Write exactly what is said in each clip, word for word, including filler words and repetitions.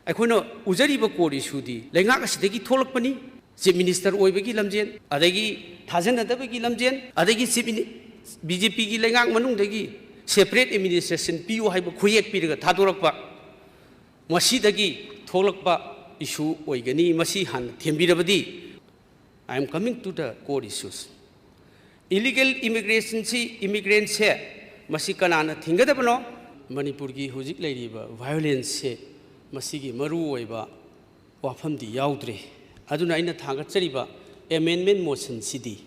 ꯑꯩꯈꯣꯏꯅ ꯎꯖꯔꯤꯕ core issueꯗꯤ ꯂꯩꯉꯥꯛ ꯑꯁꯤꯗꯒꯤ ꯊꯣꯛꯂꯛꯄꯅꯤ꯫ Chief Minister ꯑꯣꯏꯕꯒꯤ ꯂꯝꯖꯦꯟ, ꯑꯗꯒꯤ ꯊꯥꯖꯅꯗꯕꯒꯤ ꯂꯝꯖꯦꯟ, ꯑꯗꯒꯤ Chief Mini-, BJPꯒꯤ ꯂꯩꯉꯥꯛ ꯃꯅꯨꯡꯗꯒꯤ separate administration ꯄꯤꯌꯨ ꯍꯥꯏꯕ ꯈꯨꯌꯦꯛ ꯄꯤꯔꯒ ꯊꯥꯗꯣꯔꯛꯄ, ꯃꯁꯤꯗꯒꯤ ꯊꯣꯛꯂꯛꯄ issue ꯑꯣꯏꯒꯅꯤ꯫ ꯃꯁꯤ ꯍꯥꯟꯅ ꯊꯦꯝꯕꯤꯔꯕꯗꯤ, I am coming to the core issues. Illegal immigrationꯁꯤ, immigrantꯁꯦ, ꯃꯁꯤ ꯀꯅꯥꯅ ꯊꯤꯡꯒꯗꯕꯅꯣ? ꯃꯅꯤꯄꯨꯔꯒꯤ ꯍꯧꯖꯤꯛ ꯂꯩꯔꯤꯕ violenceꯁꯦ, ꯃꯁꯤꯒꯤ ꯃꯔꯨꯑꯣꯏꯕ ꯋꯥꯐꯝꯗꯤ ꯌꯥꯎꯗ꯭ꯔꯦ꯫ ꯑꯗꯨꯅ ꯑꯩꯅ ꯊꯥꯡꯒꯠꯆꯔꯤꯕ amendment motionꯁꯤꯗꯤ,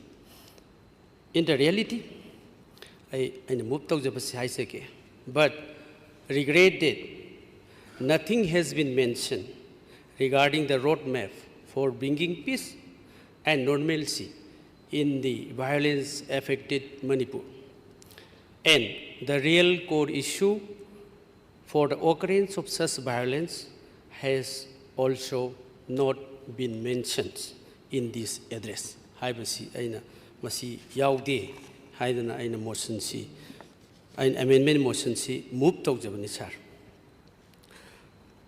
in the reality, ꯑꯩ, ꯑꯩꯅ move ꯇꯧꯖꯕꯁꯤ ꯍꯥꯏꯖꯒꯦ, but regret that nothing has been mentioned regarding the roadmap for bringing peace and normalcy in the violence affected Manipur. And the real core issue for the occurrence of such violence has also not been mentioned in this address ꯍꯥꯏꯕꯁꯤ ꯑꯩꯅ ꯃꯁꯤ ꯌꯥꯎꯗꯦ ꯍꯥꯏꯗꯅ ꯑꯩꯅ motionꯁꯤ, ꯑꯩꯅ amendment motionꯁꯤ move ꯇꯧꯖꯕꯅꯤ, sir꯫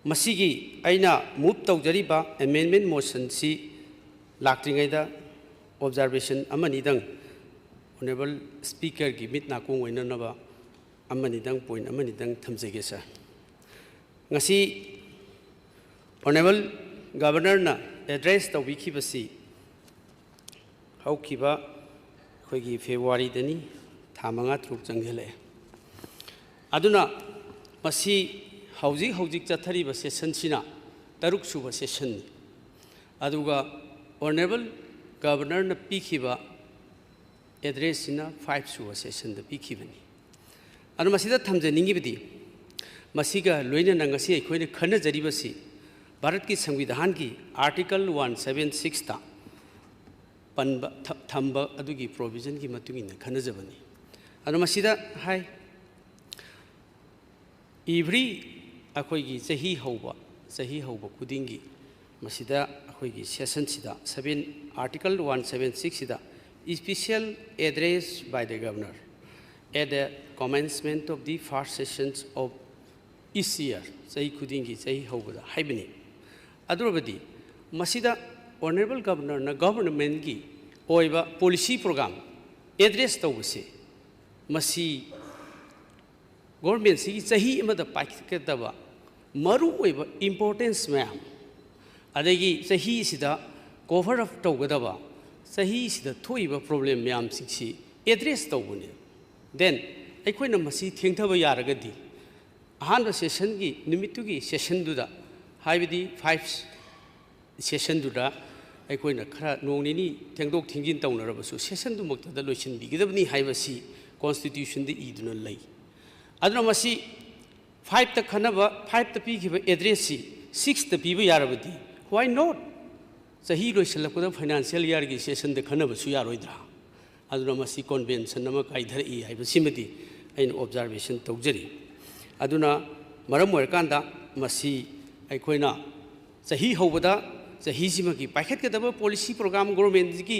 ꯃꯁꯤꯒꯤ ꯑꯩꯅ move ꯇꯧꯖꯔꯤꯕ amendment motionꯁꯤ ꯂꯥꯛꯇ꯭ꯔꯤꯉꯩꯗ observation ꯑꯃꯅꯤꯗꯪ Honourable Speakerꯒꯤ ꯃꯤꯠ ꯅꯥꯀꯣꯡ ꯑꯣꯏꯅꯅꯕ ꯑꯃꯅꯤꯗꯪ, point ꯑꯃꯅꯤꯗꯪ ꯊꯝꯖꯒꯦ, sir꯫ ꯉꯁꯤ Honourable Governorꯅ address ꯇꯧꯕꯤꯈꯤꯕꯁꯤ ꯍꯧꯈꯤꯕ ꯑꯩꯈꯣꯏꯒꯤ Februaryꯗꯅꯤ, ꯊꯥ ꯃꯉꯥ ꯇꯔꯨꯛ ꯆꯪꯁꯤꯜꯂꯛꯑꯦ꯫ ꯑꯗꯨꯅ ꯃꯁꯤ ꯍꯧꯖꯤꯛ ꯍꯧꯖꯤꯛ ꯆꯠꯊꯔꯤꯕ sessionꯁꯤꯅ ꯇꯔꯨꯛ ꯁꯨꯕ sessionꯅꯤ꯫ ꯑꯗꯨꯒ Honourable Governorꯅ ꯄꯤꯈꯤꯕ addressꯁꯤꯅ five ꯁꯨꯕ sessionꯗ ꯄꯤꯈꯤꯕꯅꯤ꯫ ꯑꯗꯨ ꯃꯁꯤꯗ ꯊꯝꯖꯅꯤꯡꯉꯤꯕꯗꯤ, ꯃꯁꯤꯒ ꯂꯣꯏꯅꯅ ꯉꯁꯤ ꯑꯩꯈꯣꯏꯅ ꯈꯟꯅꯖꯔꯤꯕꯁꯤ ꯚꯥꯔꯠꯀꯤ ꯁꯪꯕꯤꯙꯥꯟꯒꯤ Article one seven sixꯇ ꯄꯟꯕ, ꯊ-, ꯊꯝꯕ ꯑꯗꯨꯒꯤ provisionꯒꯤ ꯃꯇꯨꯡ ꯏꯟꯅ ꯈꯟꯅꯖꯕꯅꯤ꯫ ꯑꯗꯣ ꯃꯁꯤꯗ ꯍꯥꯏ, every ꯑꯩꯈꯣꯏꯒꯤ ꯆꯍꯤ ꯍꯧꯕ, ꯆꯍꯤ ꯍꯧꯕ ꯈꯨꯗꯤꯡꯒꯤ ꯃꯁꯤꯗ ꯑꯩꯈꯣꯏꯒꯤ sessionꯁꯤꯗ seven, Article one seven sixꯁꯤꯗ special address by the Governor at the commencement of the first sessions of Each year, ꯆꯍꯤ ꯈꯨꯗꯤꯡꯒꯤ ꯆꯍꯤ ꯍꯧꯕꯗ ꯍꯥꯏꯕꯅꯤ꯫ ꯑꯗꯨ ꯑꯣꯏꯔꯕꯗꯤ ꯃꯁꯤꯗ Honourable Governorꯅ governmentꯀꯤ ꯑꯣꯏꯕ policy program address ꯇꯧꯕꯁꯦ, ꯃꯁꯤ governmentꯁꯤꯒꯤ ꯆꯍꯤ ꯑꯃꯗ ꯄꯥꯏꯈꯠꯀꯗꯕ ꯃꯔꯨꯑꯣꯏꯕ importance ꯃꯌꯥꯝ, ꯑꯗꯒꯤ ꯆꯍꯤꯁꯤꯗ cover up ꯇꯧꯒꯗꯕ, ꯆꯍꯤꯁꯤꯗ ꯊꯣꯛꯏꯕ problem ꯃꯌꯥꯝꯁꯤꯡꯁꯤ address ꯇꯧꯕꯅꯦ꯫ Then ꯑꯩꯈꯣꯏꯅ ꯃꯁꯤ ꯊꯦꯡꯊꯕ ꯌꯥꯔꯒꯗꯤ, ꯑꯍꯥꯟꯕ sessionꯒꯤ ꯅꯨꯃꯤꯠꯇꯨꯒꯤ sessionꯗꯨꯗ, ꯍꯥꯏꯕꯗꯤ five sessionꯗꯨꯗ ꯑꯩꯈꯣꯏꯅ ꯈꯔ ꯅꯣꯡ ꯅꯤꯅꯤ ꯊꯦꯡꯗꯣꯛ ꯊꯦꯡꯖꯤꯟ ꯇꯧꯅꯔꯕꯁꯨ sessionꯗꯨꯃꯛꯇꯗ ꯂꯣꯏꯁꯤꯟꯕꯤꯒꯗꯕꯅꯤ ꯍꯥꯏꯕꯁꯤ constitutionꯗ ꯏꯗꯨꯅ ꯂꯩ꯫ ꯑꯗꯨꯅ ꯃꯁꯤ fiveꯇ ꯈꯟꯅꯕ, fiveꯇ ꯄꯤꯈꯤꯕ addressꯁꯤ sixꯇ ꯄꯤꯕ ꯌꯥꯔꯕꯗꯤ, why not? ꯆꯍꯤ ꯂꯣꯏꯁꯤꯜꯂꯛꯄꯗ financial yearꯒꯤ sessionꯗ ꯈꯟꯅꯕꯁꯨ ꯌꯥꯔꯣꯏꯗ꯭ꯔꯥ? ꯑꯗꯨꯅ ꯃꯁꯤ convention ꯑꯃ ꯀꯥꯏꯊꯔꯛꯏ ꯍꯥꯏꯕꯁꯤꯃꯗꯤ ꯑꯩꯅ observation ꯇꯧꯖꯔꯤ꯫ ꯑꯗꯨꯅ ꯃꯔꯝ ꯑꯣꯏꯔꯀꯥꯟꯗ ꯃꯁꯤ ꯑꯩꯈꯣꯏꯅ ꯆꯍꯤ ꯍꯧꯕꯗ ꯆꯍꯤꯁꯤꯃꯒꯤ ꯄꯥꯏꯈꯠꯀꯗꯕ policy program, governmentꯀꯤ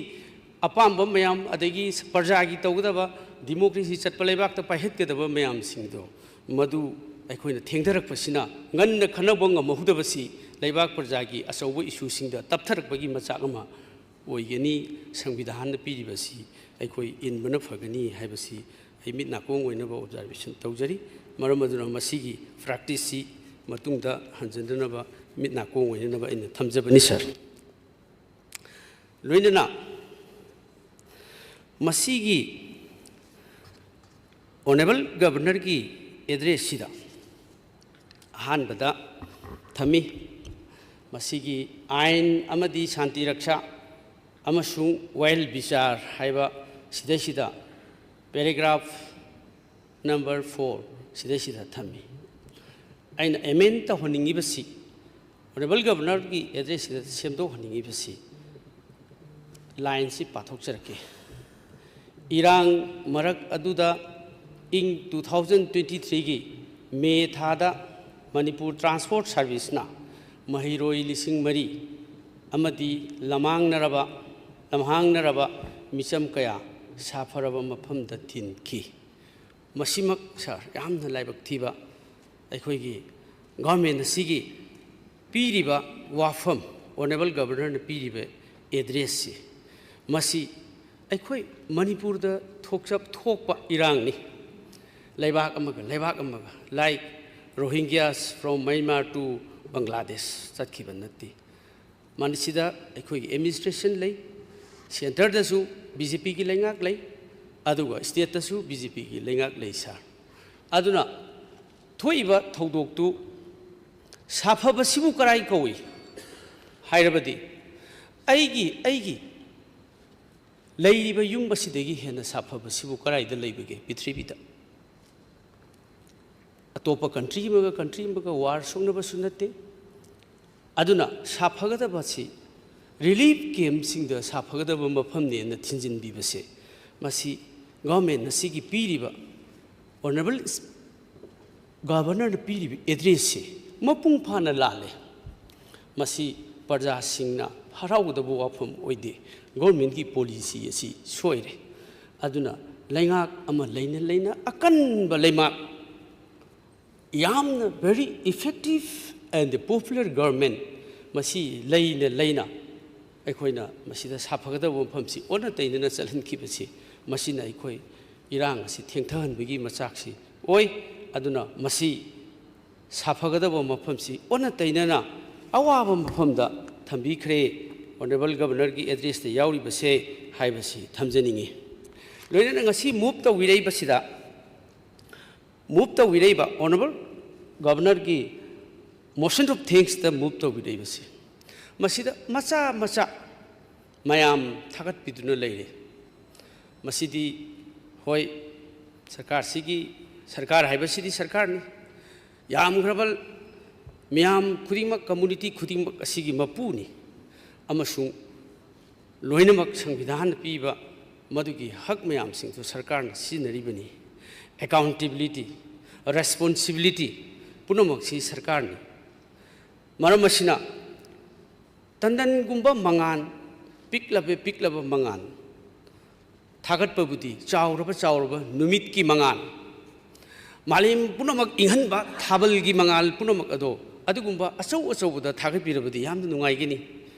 ꯑꯄꯥꯝꯕ ꯃꯌꯥꯝ, ꯑꯗꯒꯤ ꯄ꯭ꯔꯖꯥꯒꯤ ꯇꯧꯒꯗꯕ, democracy ꯆꯠꯄ ꯂꯩꯕꯥꯛꯇ ꯄꯥꯏꯈꯠꯀꯗꯕ ꯃꯌꯥꯝꯁꯤꯡꯗꯣ, ꯃꯗꯨ ꯑꯩꯈꯣꯏꯅ ꯊꯦꯡꯊꯔꯛꯄꯁꯤꯅ, ꯉꯟꯅ ꯈꯟꯅꯕ ꯉꯝꯍꯧꯗꯕꯁꯤ ꯂꯩꯕꯥꯛ ꯄ꯭ꯔꯖꯥꯒꯤ ꯑꯆꯧꯕ issueꯁꯤꯡꯗ ꯇꯞꯊꯔꯛꯄꯒꯤ ꯃꯆꯥꯛ ꯑꯃ ꯑꯣꯏꯒꯅꯤ꯫ ꯁꯪꯕꯤꯙꯥꯟꯅ ꯄꯤꯔꯤꯕꯁꯤ ꯑꯩꯈꯣꯏ ꯏꯟꯕꯅ ꯐꯒꯅꯤ ꯍꯥꯏꯕꯁꯤ ꯑꯩ ꯃꯤꯠ ꯅꯥꯀꯣꯡ ꯑꯣꯏꯅꯕ observation ꯇꯧꯖꯔꯤ꯫ ꯃꯔꯝ ꯑꯗꯨꯅ ꯃꯁꯤꯒꯤ practiceꯁꯤ ꯃꯇꯨꯡꯗ ꯍꯟꯖꯤꯟꯗꯅꯕ, ꯃꯤꯠ ꯅꯥꯀꯣꯡ ꯑꯣꯏꯅꯅꯕ ꯑꯩꯅ ꯊꯝꯖꯕꯅꯤ, sir꯫ ꯂꯣꯏꯅꯅ ꯃꯁꯤꯒꯤ Honourable Governorꯒꯤ addressꯁꯤꯗ ꯑꯍꯥꯟꯕꯗ ꯊꯝꯃꯤ꯫ ꯃꯁꯤꯒꯤ ꯑꯥꯏꯟ ꯑꯃꯗꯤ ꯁꯥꯟꯇꯤ ꯔꯛꯁꯥ ꯑꯃꯁꯨꯡ ꯋꯥꯌꯦꯜ ꯕꯤꯆꯥꯔ ꯍꯥꯏꯕ ꯁꯤꯗꯩꯁꯤꯗ paragraph number four ꯁꯤꯗꯩꯁꯤꯗ ꯊꯝꯃꯤ꯫ ꯑꯩꯅ amend ꯇꯧꯍꯟꯅꯤꯡꯉꯤꯕꯁꯤ, Honourable Governorꯒꯤ addressꯁꯤꯗ ꯁꯦꯝꯗꯣꯛꯍꯟꯅꯤꯡꯉꯤꯕꯁꯤ, lineꯁꯤ ꯄꯥꯊꯣꯛꯆꯔꯛꯀꯦ꯫ ꯏꯔꯥꯡ ꯃꯔꯛ ꯑꯗꯨꯗ ꯏꯪ two thousand twenty threeꯒꯤ ꯃꯦ ꯊꯥꯗ ꯃꯅꯤꯄꯨꯔ Transport Serviceꯅ ꯃꯍꯩꯔꯣꯏ ꯂꯤꯁꯤꯡ ꯃꯔꯤ ꯑꯃꯗꯤ ꯂꯝꯍꯥꯡꯅꯔꯕ, ꯂꯝꯍꯥꯡꯅꯔꯕ ꯃꯤꯆꯝ ꯀꯌꯥ ꯁꯥꯐꯔꯕ ꯃꯐꯝꯗ ꯊꯤꯟꯈꯤ꯫ ꯃꯁꯤꯃꯛ, sir, ꯌꯥꯝꯅ ꯂꯥꯏꯕꯛ ꯊꯤꯕ ꯑꯩꯈꯣꯏꯒꯤ ꯒꯣꯔꯃꯦꯟ ꯑꯁꯤꯒꯤ ꯄꯤꯔꯤꯕ ꯋꯥꯐꯝ, ꯑꯣꯅꯔꯦꯕꯜ ꯒꯕꯔꯅꯔꯅ ꯄꯤꯔꯤꯕ ꯑꯦꯗ꯭ꯔꯦꯁꯁꯤ, ꯃꯁꯤ ꯑꯩꯈꯣꯏ ꯃꯅꯤꯄꯨꯔꯗ ꯊꯣꯛꯆ-, ꯊꯣꯛꯄ ꯏꯔꯥꯡꯅꯤ꯫ ꯂꯩꯕꯥꯛ ꯑꯃꯒ ꯂꯩꯕꯥꯛ ꯑꯃꯒ, like Rohingyas from Myanmar to Bangladesh ꯆꯠꯈꯤꯕ ꯅꯠꯇꯦ꯫ ꯃꯁꯤꯗ ꯑꯩꯈꯣꯏꯒꯤ ꯑꯦꯗꯃꯤꯅꯤꯁꯇ꯭ꯔꯦꯁꯟ ꯂꯩ, ꯁꯦꯟꯇꯔꯗꯁꯨ ꯕꯤ ꯖꯦ ꯄꯤꯒꯤ ꯂꯩꯉꯥꯛ ꯂꯩ, ꯑꯗꯨꯒ ꯁ꯭ꯇꯦꯠꯇꯁꯨ ꯕꯤ ꯖꯦ ꯄꯤꯒꯤ ꯂꯩꯉꯥꯛ ꯂꯩ, ꯁꯥꯔ꯫ ꯑꯗꯨꯅ ꯊꯣꯛꯏꯕ ꯊꯧꯗꯣꯛꯇꯨ ꯁꯥꯐꯕꯁꯤꯕꯨ ꯀꯔꯥꯏ ꯀꯧꯏ ꯍꯥꯏꯔꯕꯗꯤ, ꯑꯩꯒꯤ, ꯑꯩꯒꯤ ꯂꯩꯔꯤꯕ ꯌꯨꯝ ꯑꯁꯤꯗꯒꯤ ꯍꯦꯟꯅ ꯁꯥꯐꯕꯁꯤꯕꯨ ꯀꯔꯥꯏꯗ ꯂꯩꯕꯒꯦ ꯄ꯭ꯔꯤꯊꯤꯕꯤꯗ? ꯑꯇꯣꯞꯄ ꯀꯟꯇ꯭ꯔꯤ ꯑꯃꯒ ꯀꯟꯇ꯭ꯔꯤ ꯑꯃꯒ ꯋꯥꯔ ꯁꯣꯛꯅꯕꯁꯨ ꯅꯠꯇꯦ꯫ ꯑꯗꯨꯅ ꯁꯥꯐꯒꯗꯕꯁꯤ ꯔꯤꯂꯤꯐ ꯀꯦꯝꯞꯁꯤꯡꯗ ꯁꯥꯐꯒꯗꯕ ꯃꯐꯝꯅꯦꯅ ꯊꯤꯟꯖꯤꯟꯕꯤꯕꯁꯦ, ꯃꯁꯤ ꯒꯣꯔꯃꯦꯟ ꯑꯁꯤꯒꯤ ꯄꯤꯔꯤꯕ ꯑꯣꯅꯔꯦꯕꯜ ꯒꯕꯔꯅꯔꯅ ꯄꯤꯔꯤꯕ ꯑꯦꯗ꯭ꯔꯦꯁꯁꯤ ꯃꯄꯨꯡ ꯐꯥꯅ ꯂꯥꯜꯂꯦ꯫ ꯃꯁꯤ ꯄ꯭ꯔꯖꯥꯁꯤꯡꯅ ꯍꯔꯥꯎꯒꯗꯕ ꯋꯥꯐꯝ ꯑꯣꯏꯗꯦ꯫ ꯒꯣꯔꯃꯦꯟꯒꯤ ꯄꯣꯂꯤꯁꯤ ꯑꯁꯤ ꯁꯣꯏꯔꯦ꯫ ꯑꯗꯨꯅ ꯂꯩꯉꯥꯛ ꯑꯃ ꯂꯩꯅ ꯂꯩꯅ ꯑꯀꯟꯕ ꯂꯩꯉꯥꯛ, ꯌꯥꯝꯅ very effective and popular government, ꯃꯁꯤ ꯂꯩꯅ ꯂꯩꯅ ꯑꯩꯈꯣꯏꯅ ꯃꯁꯤꯗ ꯁꯥꯐꯒꯗꯕ ꯃꯐꯝꯁꯤ ꯑꯣꯟꯅ ꯇꯩꯅꯅ ꯆꯠꯍꯟꯈꯤꯕꯁꯤ, ꯃꯁꯤꯅ ꯑꯩꯈꯣꯏ ꯏꯔꯥꯡ ꯑꯁꯤ ꯊꯦꯡꯊꯍꯟꯕꯒꯤ ꯃꯆꯥꯛꯁꯤ ꯑꯣꯏ꯫ ꯑꯗꯨꯅ ꯃꯁꯤ ꯁꯥꯐꯒꯗꯕ ꯃꯐꯝꯁꯤ ꯑꯣꯟꯅ ꯇꯩꯅꯅ ꯑꯋꯥꯕ ꯃꯐꯝꯗ ꯊꯝꯕꯤꯈ꯭ꯔꯦ꯫ ꯑꯣꯅꯔꯦꯕꯜ ꯒꯕꯔꯅꯔꯒꯤ ꯑꯦꯗ꯭ꯔꯦꯁꯇ ꯌꯥꯎꯔꯤꯕꯁꯦ ꯍꯥꯏꯕꯁꯤ ꯊꯝꯖꯅꯤꯡꯏ꯫ ꯂꯣꯏꯅꯅ ꯉꯁꯤ ꯃꯨꯚ ꯇꯧꯕꯤꯔꯛꯏꯕꯁꯤꯗ, ꯃꯨꯚ ꯇꯧꯕꯤꯔꯛꯏꯕ ꯑꯣꯅꯔꯦꯕꯜ ꯒꯕꯔꯅꯔꯒꯤ motion of thanksꯇ ꯃꯨꯚ ꯇꯧꯕꯤꯔꯛꯏꯕꯁꯤ, ꯃꯁꯤꯗ ꯃꯆꯥ ꯃꯆꯥ ꯃꯌꯥꯝ ꯊꯥꯒꯠꯄꯤꯗꯨꯅ ꯂꯩꯔꯦ꯫ ꯃꯁꯤꯗꯤ, ꯍꯣꯏ, ꯁꯔꯀꯥꯔꯁꯤꯒꯤ, ꯁꯔꯀꯥꯔ ꯍꯥꯏꯕꯁꯤꯗꯤ ꯁꯔꯀꯥꯔꯅꯤ, ꯌꯥꯝꯈ꯭ꯔꯕ ꯃꯤꯌꯥꯝ ꯈꯨꯗꯤꯡꯃꯛ, ꯀꯝꯃꯨꯅꯤꯇꯤ ꯈꯨꯗꯤꯡꯃꯛ ꯑꯁꯤꯒꯤ ꯃꯄꯨꯅꯤ, ꯑꯃꯁꯨꯡ ꯂꯣꯏꯅꯃꯛ ꯁꯪꯕꯤꯙꯥꯟꯅ ꯄꯤꯕ ꯃꯗꯨꯒꯤ ꯍꯛ ꯃꯌꯥꯝꯁꯤꯡꯗꯨ ꯁꯔꯀꯥꯔꯅ ꯁꯤꯖꯤꯟꯅꯔꯤꯕꯅꯤ꯫ Accountability, responsibility ꯄꯨꯝꯅꯃꯛꯁꯤ ꯁꯔꯀꯥꯔꯅꯤ꯫ ꯃꯔꯝ ꯑꯁꯤꯅ, ꯇꯟꯗꯟꯒꯨꯝꯕ ꯃꯉꯥꯜ, ꯄꯤꯛꯂꯕ ꯄꯤꯛꯂꯕ ꯃꯉꯥꯜ ꯊꯥꯒꯠꯄꯕꯨꯗꯤ ꯆꯥꯎꯔꯕ ꯆꯥꯎꯔꯕ ꯅꯨꯃꯤꯠꯀꯤ ꯃꯉꯥꯜ, ꯃꯥꯂꯦꯝ ꯄꯨꯝꯅꯃꯛ ꯏꯪꯍꯟꯕ ꯊꯥꯕꯜꯒꯤ ꯃꯉꯥꯜ ꯄꯨꯝꯅꯃꯛ ꯑꯗꯣ ꯑꯗꯨꯒꯨꯝꯕ ꯑꯆꯧ ꯑꯆꯧꯕꯗ ꯊꯥꯒꯠꯄꯤꯔꯕꯗꯤ ꯌꯥꯝꯅ ꯅꯨꯡꯉꯥꯏꯒꯅꯤ꯫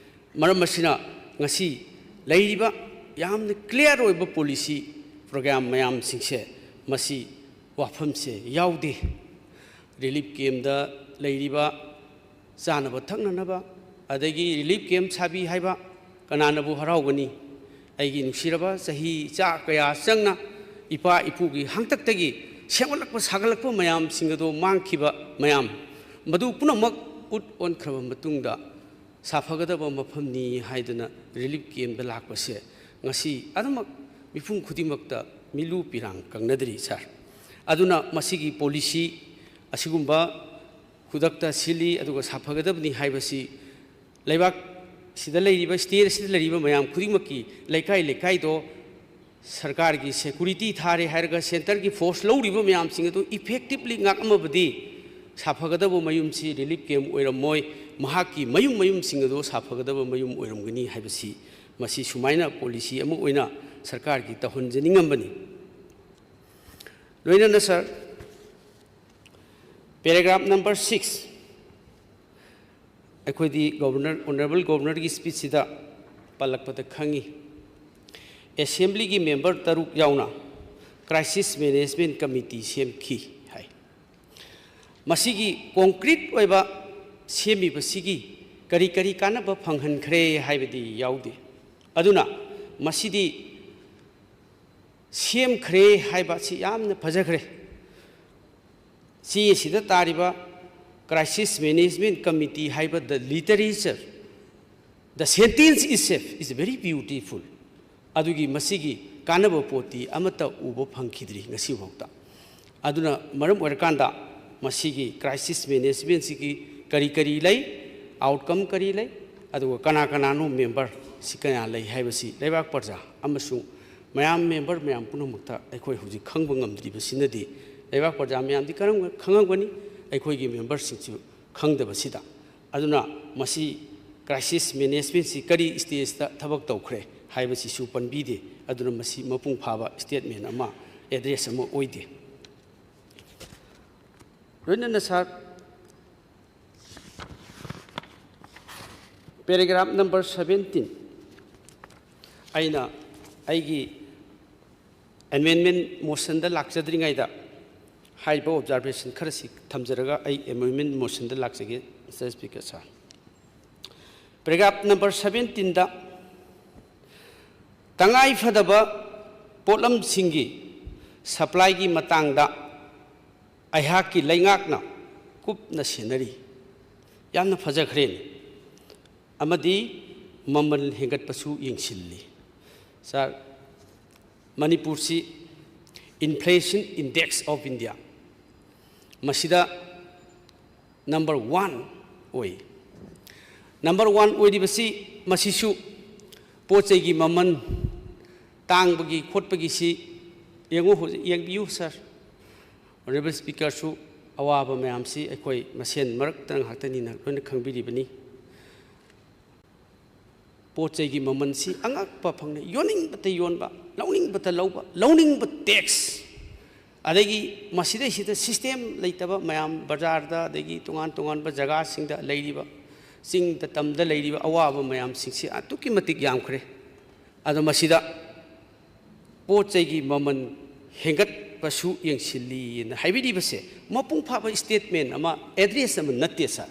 ꯃꯔꯝ ꯑꯁꯤꯅ ꯉꯁꯤ ꯂꯩꯔꯤꯕ ꯌꯥꯝꯅ clear ꯑꯣꯏꯕ policy program ꯃꯌꯥꯝꯁꯤꯡꯁꯦ ꯃꯁꯤ ꯋꯥꯐꯝꯁꯦ ꯌꯥꯎꯗꯦ꯫ Relief campꯇ ꯂꯩꯔꯤꯕ ꯆꯥꯅꯕ ꯊꯛꯅꯅꯕ, ꯑꯗꯒꯤ relief camp ꯁꯥꯕꯤ ꯍꯥꯏꯕ ꯀꯅꯥꯅꯕꯨ ꯍꯔꯥꯎꯒꯅꯤ? ꯑꯩꯒꯤ ꯅꯨꯡꯁꯤꯔꯕ ꯆꯍꯤ ꯆꯥ ꯀꯌꯥ ꯆꯪꯅ ꯏꯄꯥ ꯏꯄꯨꯒꯤ ꯍꯥꯛꯇꯛꯇꯒꯤ ꯁꯦꯝꯒꯠꯂꯛꯄ ꯁꯥꯒꯠꯂꯛꯄ ꯃꯌꯥꯝꯁꯤꯡ ꯑꯗꯨ ꯃꯥꯡꯈꯤꯕ ꯃꯌꯥꯝ, ꯃꯗꯨ ꯄꯨꯝꯅꯃꯛ ꯎꯠ ꯑꯣꯟꯈ꯭ꯔꯕ ꯃꯇꯨꯡꯗ ꯁꯥꯐꯒꯗꯕ ꯃꯐꯝꯅꯤ ꯍꯥꯏꯗꯨꯅ relief campꯇ ꯂꯥꯛꯄꯁꯦ ꯉꯁꯤ ꯑꯗꯨꯃꯛ ꯃꯤꯄꯨꯝ ꯈꯨꯗꯤꯡꯃꯛꯇ ꯃꯤꯂꯨ ꯄꯤꯔꯥꯡ ꯀꯪꯅꯗ꯭ꯔꯤ, sir꯫ ꯑꯗꯨꯅ ꯃꯁꯤꯒꯤ policy ꯑꯁꯤꯒꯨꯝꯕ ꯈꯨꯗꯛꯇ ꯁꯤꯜꯂꯤ ꯑꯗꯨꯒ ꯁꯥꯐꯒꯗꯕꯅꯤ ꯍꯥꯏꯕꯁꯤ ꯂꯩꯕꯥꯛ ꯁꯤꯗ ꯂꯩꯔꯤꯕ, state ꯑꯁꯤꯗ ꯂꯩꯔꯤꯕ ꯃꯌꯥꯝ ꯈꯨꯗꯤꯡꯃꯛꯀꯤ ꯂꯩꯀꯥꯏ ꯂꯩꯀꯥꯏꯗꯣ ꯁꯔꯀꯥꯔꯒꯤ security ꯊꯥꯔꯦ ꯍꯥꯏꯔꯒ centreꯒꯤ force ꯂꯧꯔꯤꯕ ꯃꯌꯥꯝꯁꯤꯡ ꯑꯗꯨ effectively ꯉꯥꯛꯑꯝꯃꯕꯗꯤ ꯁꯥꯐꯒꯗꯕ ꯃꯌꯨꯝꯁꯤ relief camp ꯑꯣꯏꯔꯝꯃꯣꯏ, ꯃꯍꯥꯛꯀꯤ ꯃꯌꯨꯝ ꯃꯌꯨꯝꯁꯤꯡ ꯑꯗꯨ ꯁꯥꯐꯒꯗꯕ ꯃꯌꯨꯝ ꯑꯣꯏꯔꯝꯒꯅꯤ ꯍꯥꯏꯕꯁꯤ ꯃꯁꯤ ꯁꯨꯃꯥꯏꯅ policy ꯑꯃ ꯑꯣꯏꯅ ꯁꯔꯀꯥꯔꯒꯤ ꯇꯧꯍꯟꯖꯅꯤꯡꯉꯝꯕꯅꯤ꯫ ꯂꯣꯏꯅꯅ sir, paragraph number six, ꯑꯩꯈꯣꯏꯗꯤ Governor, Honourable Governorꯒꯤ speechꯁꯤꯗ ꯄꯜꯂꯛꯄꯗ ꯈꯪꯉꯤ, Assemblyꯒꯤ member ꯇꯔꯨꯛ ꯌꯥꯎꯅ Crisis Management Committee ꯁꯦꯝꯈꯤ ꯍꯥꯏ꯫ ꯃꯁꯤꯒꯤ concrete ꯑꯣꯏꯕ ꯁꯦꯝꯃꯤꯕꯁꯤꯒꯤ ꯀꯔꯤ ꯀꯔꯤ ꯀꯥꯟꯅꯕ ꯐꯪꯍꯟꯈ꯭ꯔꯦ ꯍꯥꯏꯕꯗꯤ ꯌꯥꯎꯗꯦ꯫ ꯑꯗꯨꯅ ꯃꯁꯤꯗꯤ ꯁꯦꯝꯈ꯭ꯔꯦ ꯍꯥꯏꯕ ꯑꯁꯤ ꯌꯥꯝꯅ ꯐꯖꯈ꯭ꯔꯦ꯫ ꯆꯦ ꯑꯁꯤꯗ ꯇꯥꯔꯤꯕ Crisis Management Committee ꯍꯥꯏꯕ the literature, the sentence itself is very beautiful꯫ ꯑꯗꯨꯒꯤ ꯃꯁꯤꯒꯤ ꯀꯥꯟꯅꯕ ꯄꯣꯠꯇꯤ ꯑꯃꯠꯇ ꯎꯕ ꯐꯪꯈꯤꯗ꯭ꯔꯤ ꯉꯁꯤꯐꯥꯎꯗ꯫ ꯑꯗꯨꯅ ꯃꯔꯝ ꯑꯣꯏꯔꯀꯥꯟꯗ ꯃꯁꯤꯒꯤ crisis managementꯁꯤꯒꯤ ꯀꯔꯤ ꯀꯔꯤ ꯂꯩ, outcome ꯀꯔꯤ ꯂꯩ, ꯑꯗꯨꯒ ꯀꯅꯥ ꯀꯅꯥꯅꯣ memberꯁꯤ ꯀꯌꯥ ꯂꯩ ꯍꯥꯏꯕꯁꯤ ꯂꯩꯕꯥꯛ ꯄ꯭ꯔꯖꯥ ꯑꯃꯁꯨꯡ ꯃꯌꯥꯝ member ꯃꯌꯥꯝ ꯄꯨꯝꯅꯃꯛꯇ ꯑꯩꯈꯣꯏ ꯍꯧꯖꯤꯛ ꯈꯪꯕ ꯉꯝꯗ꯭ꯔꯤꯕꯁꯤꯅꯗꯤ ꯂꯩꯕꯥꯛ ꯄ꯭ꯔꯖꯥ ꯃꯌꯥꯝꯗꯤ ꯀꯔꯝ ꯈꯪꯉꯝꯒꯅꯤ? ꯑꯩꯈꯣꯏꯒꯤ memberꯁꯤꯡꯁꯨ ꯈꯪꯗꯕꯁꯤꯗ꯫ ꯑꯗꯨꯅ ꯃꯁꯤ crisis managementꯁꯤ ꯀꯔꯤ stageꯇ ꯊꯕꯛ ꯇꯧꯈ꯭ꯔꯦ ꯍꯥꯏꯕꯁꯤꯁꯨ ꯄꯟꯕꯤꯗꯦ꯫ ꯑꯗꯨꯅ ꯃꯁꯤ ꯃꯄꯨꯡ ꯐꯥꯕ statement ꯑꯃ, address ꯑꯃ ꯑꯣꯏꯗꯦ꯫ ꯂꯣꯏꯅꯅ ꯁꯥꯔ, paragraph number seventeen, ꯑꯩꯅ ꯑꯩꯒꯤ amendment motionꯗ ꯂꯥꯛꯆꯗ꯭ꯔꯤꯉꯩꯗ ꯍꯥꯏꯔꯤꯕ observation ꯈꯔꯁꯤ ꯊꯝꯖꯔꯒ ꯑꯩ amendment motionꯗ ꯂꯥꯛꯆꯒꯦ, Mister Speaker, ꯁꯥꯔ꯫ Paragraph number seventeenꯗ ꯇꯉꯥꯏ ꯐꯗꯕ ꯄꯣꯠꯂꯝꯁꯤꯡꯒꯤ supplyꯒꯤ ꯃꯇꯥꯡꯗ ꯑꯩꯍꯥꯛꯀꯤ ꯂꯩꯉꯥꯛꯅ ꯀꯨꯞꯅ ꯁꯦꯟꯅꯔꯤ꯫ ꯌꯥꯝꯅ ꯐꯖꯈ꯭ꯔꯦꯅꯦ꯫ ꯑꯃꯗꯤ ꯃꯃꯜ ꯍꯦꯟꯒꯠꯄꯁꯨ ꯌꯦꯡꯁꯤꯜꯂꯤ꯫ ꯁꯥꯔ, ꯃꯅꯤꯄꯨꯔꯁꯤ Inflation Index of India, ꯃꯁꯤꯗ number one ꯑꯣꯏ꯫ Number one ꯑꯣꯏꯔꯤꯕꯁꯤ, ꯃꯁꯤꯁꯨ ꯄꯣꯠ ꯆꯩꯒꯤ ꯃꯃꯜ ꯇꯥꯡꯕꯒꯤ ꯈꯣꯠꯄꯒꯤꯁꯤ ꯌꯦꯡꯉꯨ, ꯍꯧꯖꯤꯛ ꯌꯦꯡꯕꯤꯌꯨ ꯁꯥꯔ꯫ Honourable Speakerꯁꯨ ꯑꯋꯥꯕ ꯃꯌꯥꯝꯁꯤ ꯑꯩꯈꯣꯏ ꯃꯁꯦꯟ ꯃꯔꯛꯇ ꯉꯥꯛꯇꯅꯤꯅ ꯂꯣꯏꯅ ꯈꯪꯕꯤꯔꯤꯕꯅꯤ꯫ ꯄꯣꯠ ꯆꯩꯒꯤ ꯃꯃꯜꯁꯤ ꯑꯉꯛꯄ ꯐꯪꯅ ꯌꯣꯟꯅꯤꯡꯕꯇ ꯌꯣꯟꯕ, ꯂꯧꯅꯤꯡꯕꯇ ꯂꯧꯕ, ꯂꯧꯅꯤꯡꯕ tax, ꯑꯗꯒꯤ ꯃꯁꯤꯗꯩꯁꯤꯗ system ꯂꯩꯇꯕ ꯃꯌꯥꯝ ꯕꯖꯥꯔꯗ ꯑꯗꯒꯤ ꯇꯣꯉꯥꯟ ꯇꯣꯉꯥꯟꯕ ꯖꯒꯥꯁꯤꯡꯗ ꯂꯩꯔꯤꯕ, ꯆꯤꯡꯗ ꯇꯝꯗ ꯂꯩꯔꯤꯕ ꯑꯋꯥꯕ ꯃꯌꯥꯝꯁꯤꯡꯁꯤ ꯑꯗꯨꯛꯀꯤ ꯃꯇꯤꯛ ꯌꯥꯝꯈ꯭ꯔꯦ꯫ ꯑꯗꯣ ꯃꯁꯤꯗ ꯄꯣꯠ ꯆꯩꯒꯤ ꯃꯃꯜ ꯍꯦꯟꯒꯠꯄꯁꯨ ꯌꯦꯡꯁꯤꯜꯂꯤꯅ ꯍꯥꯏꯕꯤꯔꯤꯕꯁꯦ ꯃꯄꯨꯡ ꯐꯥꯕ statement ꯑꯃ, address ꯑꯃ ꯅꯠꯇꯦ ꯁꯥꯔ꯫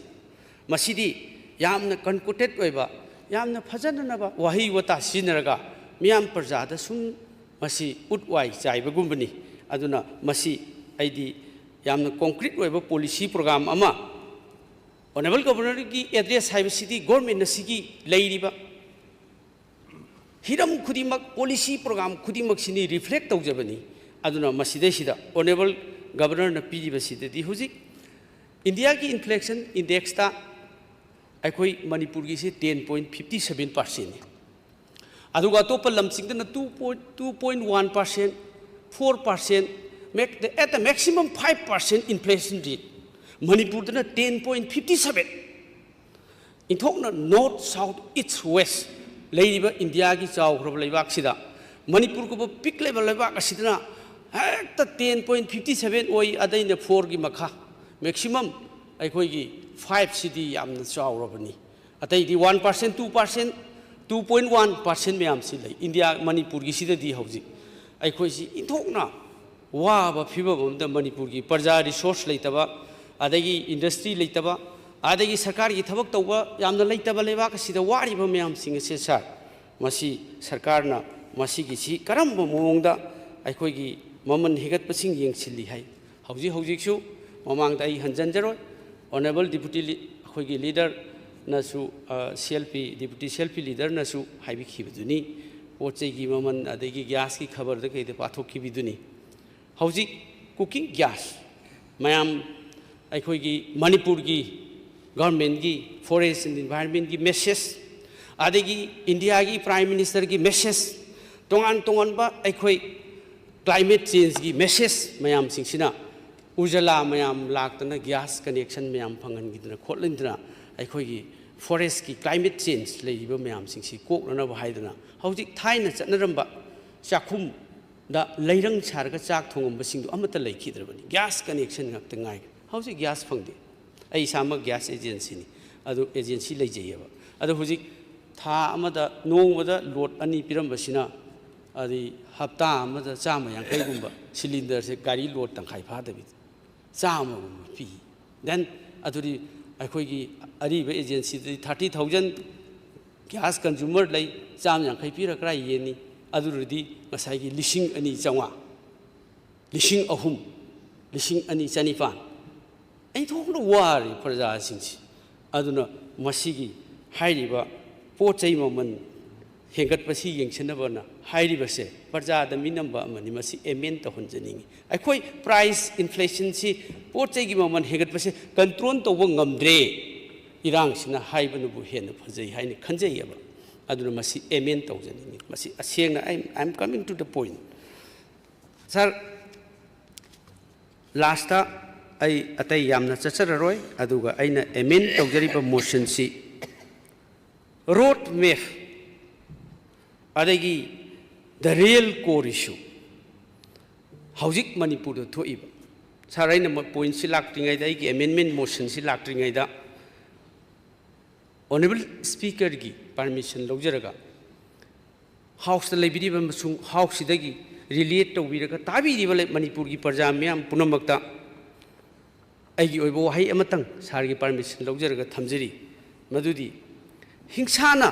ꯃꯁꯤꯗꯤ ꯌꯥꯝꯅ concocted ꯑꯣꯏꯕ, ꯌꯥꯝꯅ ꯐꯖꯅꯅꯕ ꯋꯥꯍꯩ ꯋꯥꯇꯥ ꯁꯤꯖꯤꯟꯅꯔꯒ ꯃꯤꯌꯥꯝ ꯄ꯭ꯔꯖꯥꯗ ꯁꯨꯝ ꯃꯁꯤ ꯎꯠ ꯋꯥꯏ ꯆꯥꯏꯕꯒꯨꯝꯕꯅꯤ꯫ ꯑꯗꯨꯅ ꯃꯁꯤ ꯑꯩꯗꯤ ꯌꯥꯝꯅ concrete ꯑꯣꯏꯕ policy program ꯑꯃ, Honourable Governorꯒꯤ address ꯍꯥꯏꯕꯁꯤꯗꯤ government ꯑꯁꯤꯒꯤ ꯂꯩꯔꯤꯕ ꯍꯤꯔꯝ ꯈꯨꯗꯤꯡꯃꯛ, policy program ꯈꯨꯗꯤꯡꯃꯛꯁꯤꯅꯤ reflect ꯇꯧꯖꯕꯅꯤ꯫ ꯑꯗꯨꯅ ꯃꯁꯤꯗꯩꯁꯤꯗ Honourable Governorꯅ ꯄꯤꯔꯤꯕꯁꯤꯗꯗꯤ ꯍꯧꯖꯤꯛ Indiaꯒꯤ inflation indexꯇ ꯑꯩꯈꯣꯏ ꯃꯅꯤꯄꯨꯔꯒꯤꯁꯤ ten point fifty seven percentꯅꯤ꯫ ꯑꯗꯨꯒ ꯑꯇꯣꯞꯄ ꯂꯝꯁꯤꯡꯗꯅ two point, two point one percent, four percent, max-, at the maximum five percent inflation rate꯫ ꯃꯅꯤꯄꯨꯔꯗꯅ ten point fifty seven꯫ ꯏꯟꯊꯣꯛꯅ north, south, east, west ꯂꯩꯔꯤꯕ ꯏꯟꯗꯤꯌꯥꯒꯤ ꯆꯥꯎꯈ꯭ꯔꯕ ꯂꯩꯕꯥꯛꯁꯤꯗ ꯃꯅꯤꯄꯨꯔꯒꯨꯝꯕ ꯄꯤꯛꯂꯤꯕ ꯂꯩꯕꯥꯛ ꯑꯁꯤꯗꯅ ꯍꯦꯛꯇ ten point fifty seven ꯑꯣꯏ, ꯑꯗꯩꯅ fourꯒꯤ ꯃꯈꯥ꯫ Maximum ꯑꯩꯈꯣꯏꯒꯤ five ꯁꯤꯗꯤ ꯌꯥꯝꯅ ꯆꯥꯎꯔꯕꯅꯤ꯫ ꯑꯇꯩꯗꯤ one percent, two percent, two point one percent ꯃꯌꯥꯝꯁꯤ ꯂꯩ꯫ ꯏꯟꯗꯤꯌꯥ ꯃꯅꯤꯄꯨꯔꯒꯤꯁꯤꯗꯗꯤ ꯍꯧꯖꯤꯛ ꯑꯩꯈꯣꯏꯁꯤ ꯏꯟꯊꯣꯛꯅ ꯋꯥꯕ ꯐꯤꯕꯝ ꯑꯃꯗ ꯃꯅꯤꯄꯨꯔꯒꯤ ꯄ꯭ꯔꯖꯥ resource ꯂꯩꯇꯕ, ꯑꯗꯒꯤ industry ꯂꯩꯇꯕ, ꯑꯗꯒꯤ ꯁꯔꯀꯥꯔꯒꯤ ꯊꯕꯛ ꯇꯧꯕ ꯌꯥꯝꯅ ꯂꯩꯇꯕ ꯂꯩꯕꯥꯛ ꯑꯁꯤꯗ ꯋꯥꯔꯤꯕ ꯃꯌꯥꯝꯁꯤꯡ ꯑꯁꯦ, ꯁꯥꯔ, ꯃꯁꯤ ꯁꯔꯀꯥꯔꯅ ꯃꯁꯤꯒꯤꯁꯤ ꯀꯔꯝꯕ ꯃꯑꯣꯡꯗ ꯑꯩꯈꯣꯏꯒꯤ ꯃꯃꯜ ꯍꯦꯟꯒꯠꯄꯁꯤꯡ ꯌꯦꯡꯁꯤꯜꯂꯤ ꯍꯥꯏ? ꯍꯧꯖꯤꯛ ꯍꯧꯖꯤꯛꯁꯨ ꯃꯃꯥꯡꯗ ꯑꯩ ꯍꯟꯖꯤꯟꯖꯔꯣꯏ, Honourable Deputy ꯂꯤ-, ꯑꯩꯈꯣꯏꯒꯤ leaderꯅꯁꯨ, ꯑ, CLP, Deputy CLP leaderꯅꯁꯨ ꯍꯥꯏꯕꯤꯈꯤꯕꯗꯨꯅꯤ, ꯄꯣꯠ ꯆꯩꯒꯤ ꯃꯃꯜ ꯑꯗꯒꯤ gasꯀꯤ ꯈꯕꯔꯗ ꯀꯩꯗ ꯄꯥꯊꯣꯛꯈꯤꯕꯗꯨꯅꯤ꯫ ꯍꯧꯖꯤꯛ cooking gas ꯃꯌꯥꯝ ꯑꯩꯈꯣꯏꯒꯤ ꯃꯅꯤꯄꯨꯔꯒꯤ governmentꯀꯤ forest and environmentꯀꯤ message, ꯑꯗꯒꯤ ꯏꯟꯗꯤꯌꯥꯒꯤ Prime Ministerꯒꯤ message, ꯇꯣꯉꯥꯟ ꯇꯣꯉꯥꯟꯕ ꯑꯩꯈꯣꯏ climate changeꯒꯤ message ꯃꯌꯥꯝꯁꯤꯡꯁꯤꯅ ꯎꯖꯥꯂꯥ ꯃꯌꯥꯝ ꯂꯥꯛꯇꯅ gas connection ꯃꯌꯥꯝ ꯐꯪꯍꯟꯈꯤꯗꯅ ꯈꯣꯠꯍꯟꯗꯅ ꯑꯩꯈꯣꯏꯒꯤ forestꯀꯤ climate change ꯂꯩꯔꯤꯕ ꯃꯌꯥꯝꯁꯤꯡꯁꯤ ꯀꯣꯛꯅꯅꯕ ꯍꯥꯏꯗꯅ ꯍꯧꯖꯤꯛ ꯊꯥꯏꯅ ꯆꯠꯅꯔꯝꯕ ꯆꯥꯛꯈꯨꯝꯗ ꯂꯩꯔꯪ ꯁꯥꯔꯒ ꯆꯥꯛ ꯊꯣꯡꯉꯝꯕꯁꯤꯡꯗꯣ ꯑꯃꯠꯇ ꯂꯩꯈꯤꯗ꯭ꯔꯕꯅꯤ꯫ Gas connection ꯉꯥꯛꯇ ꯉꯥꯏꯔꯦ꯫ ꯍꯧꯖꯤꯛ gas ꯐꯪꯗꯦ꯫ ꯑꯩ ꯏꯁꯥꯃꯛ gas agencyꯅꯤ, ꯑꯗꯨ agency ꯂꯩꯖꯩꯌꯦꯕ꯫ ꯑꯗꯣ ꯍꯧꯖꯤꯛ ꯊꯥ ꯑꯃꯗ, ꯅꯣꯡꯃꯗ load ꯑꯅꯤ ꯄꯤꯔꯝꯕꯁꯤꯅ, ꯑꯗꯩ ꯍꯞꯇꯥ ꯑꯃꯗ ꯆꯥꯝꯃ ꯌꯥꯡꯈꯩꯒꯨꯝꯕ cylinderꯁꯦ ꯒꯥꯔꯤ load ꯇꯪꯈꯥꯏ ꯐꯥꯗꯕꯤꯗ ꯆꯥꯝꯃꯒꯨꯝꯕ ꯄꯤ꯫ Then ꯑꯗꯨꯗꯤ ꯑꯩꯈꯣꯏꯒꯤ ꯑꯔꯤꯕ agencyꯗꯗꯤ thirty thousand gas consumer ꯂꯩ, ꯆꯥꯝꯃ ꯌꯥꯡꯈꯩ ꯄꯤꯔ ꯀꯔꯥꯏ ꯌꯦꯟꯅꯤ? ꯑꯗꯨꯗꯤ ꯉꯁꯥꯏꯒꯤ ꯂꯤꯁꯤꯡ ꯑꯅꯤ ꯆꯥꯝꯃꯉꯥ, ꯂꯤꯁꯤꯡ ꯑꯍꯨꯝ, ꯂꯤꯁꯤꯡ ꯑꯅꯤ ꯆꯅꯤꯄꯥꯟ, ꯑꯩ ꯊꯣꯛꯅ ꯋꯥꯔꯤ ꯄ꯭ꯔꯖꯥꯁꯤꯡꯁꯤ꯫ ꯑꯗꯨꯅ ꯃꯁꯤꯒꯤ ꯍꯥꯏꯔꯤꯕ ꯄꯣꯠ ꯆꯩ ꯃꯃꯜ ꯍꯦꯟꯒꯠꯄꯁꯤ ꯌꯦꯡꯁꯤꯟꯅꯕꯅ ꯍꯥꯏꯔꯤꯕꯁꯦ ꯄ꯭ꯔꯖꯥꯗ ꯃꯤꯅꯝꯕ ꯑꯃꯅꯤ꯫ ꯃꯁꯤ amend ꯇꯧꯍꯟꯖꯅꯤꯡꯉꯤ꯫ ꯑꯩꯈꯣꯏ price inflationꯁꯤ, ꯄꯣꯠ ꯆꯩꯒꯤ ꯃꯃꯜ ꯍꯦꯟꯒꯠꯄꯁꯦ control ꯇꯧꯕ ꯉꯝꯗ꯭ꯔꯦ, ꯏꯔꯥꯡꯁꯤꯅ ꯍꯥꯏꯕꯅꯕꯨ ꯍꯦꯟꯅ ꯐꯖꯩ ꯍꯥꯏꯅ ꯈꯟꯖꯩꯑꯕ꯫ ꯑꯗꯨꯅ ꯃꯁꯤ amend ꯇꯧꯖꯅꯤꯡꯉꯤ꯫ ꯃꯁꯤ ꯑꯁꯦꯡꯅ, I, I am coming to the point꯫ Sir, lastꯇ ꯑꯩ ꯑꯇꯩ ꯌꯥꯝꯅ ꯆꯠꯆꯔꯔꯣꯏ, ꯑꯗꯨꯒ ꯑꯩꯅ amend ꯇꯧꯖꯔꯤꯕ motionꯁꯤ road map ꯑꯗꯒꯤ the real core issue, ꯍꯧꯖꯤꯛ ꯃꯅꯤꯄꯨꯔꯗ ꯊꯣꯛꯏꯕ ꯁꯥꯔ, ꯑꯩꯅ ꯃ-, ꯄꯣꯏꯟꯠꯁꯤ ꯂꯥꯛꯇ꯭ꯔꯤꯉꯩꯗ, ꯑꯩꯒꯤ ꯑꯦꯃꯦꯟꯃꯦꯟ ꯃꯣꯁꯟꯁꯤ ꯂꯥꯛꯇ꯭ꯔꯤꯉꯩꯗ, ꯑꯣꯅꯔꯦꯕꯜ ꯁ꯭ꯄꯤꯀꯔꯒꯤ ꯄꯥꯔꯃꯤꯁꯟ ꯂꯧꯖꯔꯒ, ꯍꯥꯎꯁꯇ ꯂꯩꯕꯤꯔꯤꯕ ꯑꯃꯁꯨꯡ ꯍꯥꯎꯁꯁꯤꯗꯒꯤ ꯔꯤꯂꯦꯠ ꯇꯧꯕꯤꯔꯒ ꯇꯥꯕꯤꯔꯤꯕ ꯂꯩ-, ꯃꯅꯤꯄꯨꯔꯒꯤ ꯄ꯭ꯔꯖꯥ ꯃꯤꯌꯥꯝ ꯄꯨꯝꯅꯃꯛꯇ ꯑꯩꯒꯤ ꯑꯣꯏꯕ ꯋꯥꯍꯩ ꯑꯃꯇꯪ ꯁꯥꯔꯒꯤ ꯄꯥꯔꯃꯤꯁꯟ ꯂꯧꯖꯔꯒ ꯊꯝꯖꯔꯤ꯫ ꯃꯗꯨꯗꯤ ꯍꯤꯡꯁꯥꯅ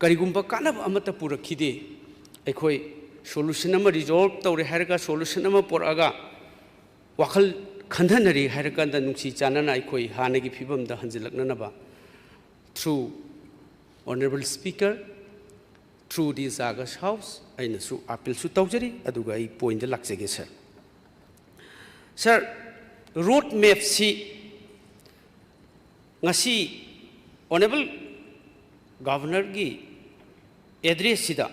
ꯀꯔꯤꯒꯨꯝꯕ ꯀꯥꯟꯅꯕ ꯑꯃꯠꯇ ꯄꯨꯔꯛꯈꯤꯗꯦ꯫ ꯑꯩꯈꯣꯏ ꯁꯣꯂꯨꯁꯟ ꯑꯃ ꯔꯤꯖꯣꯜꯕ ꯇꯧꯔꯦ ꯍꯥꯏꯔꯒ, ꯁꯣꯂꯨꯁꯟ ꯑꯃ ꯄꯨꯔꯛꯑꯒ ꯋꯥꯈꯜ ꯈꯟꯊꯅꯔꯦ ꯍꯥꯏꯔꯀꯥꯟꯗ ꯅꯨꯡꯁꯤ ꯆꯥꯟꯅꯅ ꯑꯩꯈꯣꯏ ꯍꯥꯟꯅꯒꯤ ꯐꯤꯕꯝꯗ ꯍꯟꯖꯤꯜꯂꯛꯅꯅꯕ through Honourable Speaker, through this August House, ꯑꯩꯅꯁꯨ ꯑꯥꯄꯤꯜꯁꯨ ꯇꯧꯖꯔꯤ꯫ ꯑꯗꯨꯒ ꯑꯩ ꯄꯣꯏꯟꯗ ꯂꯥꯛꯆꯒꯦ, ꯁꯥꯔ꯫ ꯁꯥꯔ, ꯔꯣꯗ ꯃꯦꯞꯁꯤ ꯉꯁꯤ ꯑꯣꯅꯔꯦꯕꯜ ꯒꯚꯔꯅꯔꯒꯤ ꯑꯦꯗ꯭ꯔꯦꯁꯁꯤꯗ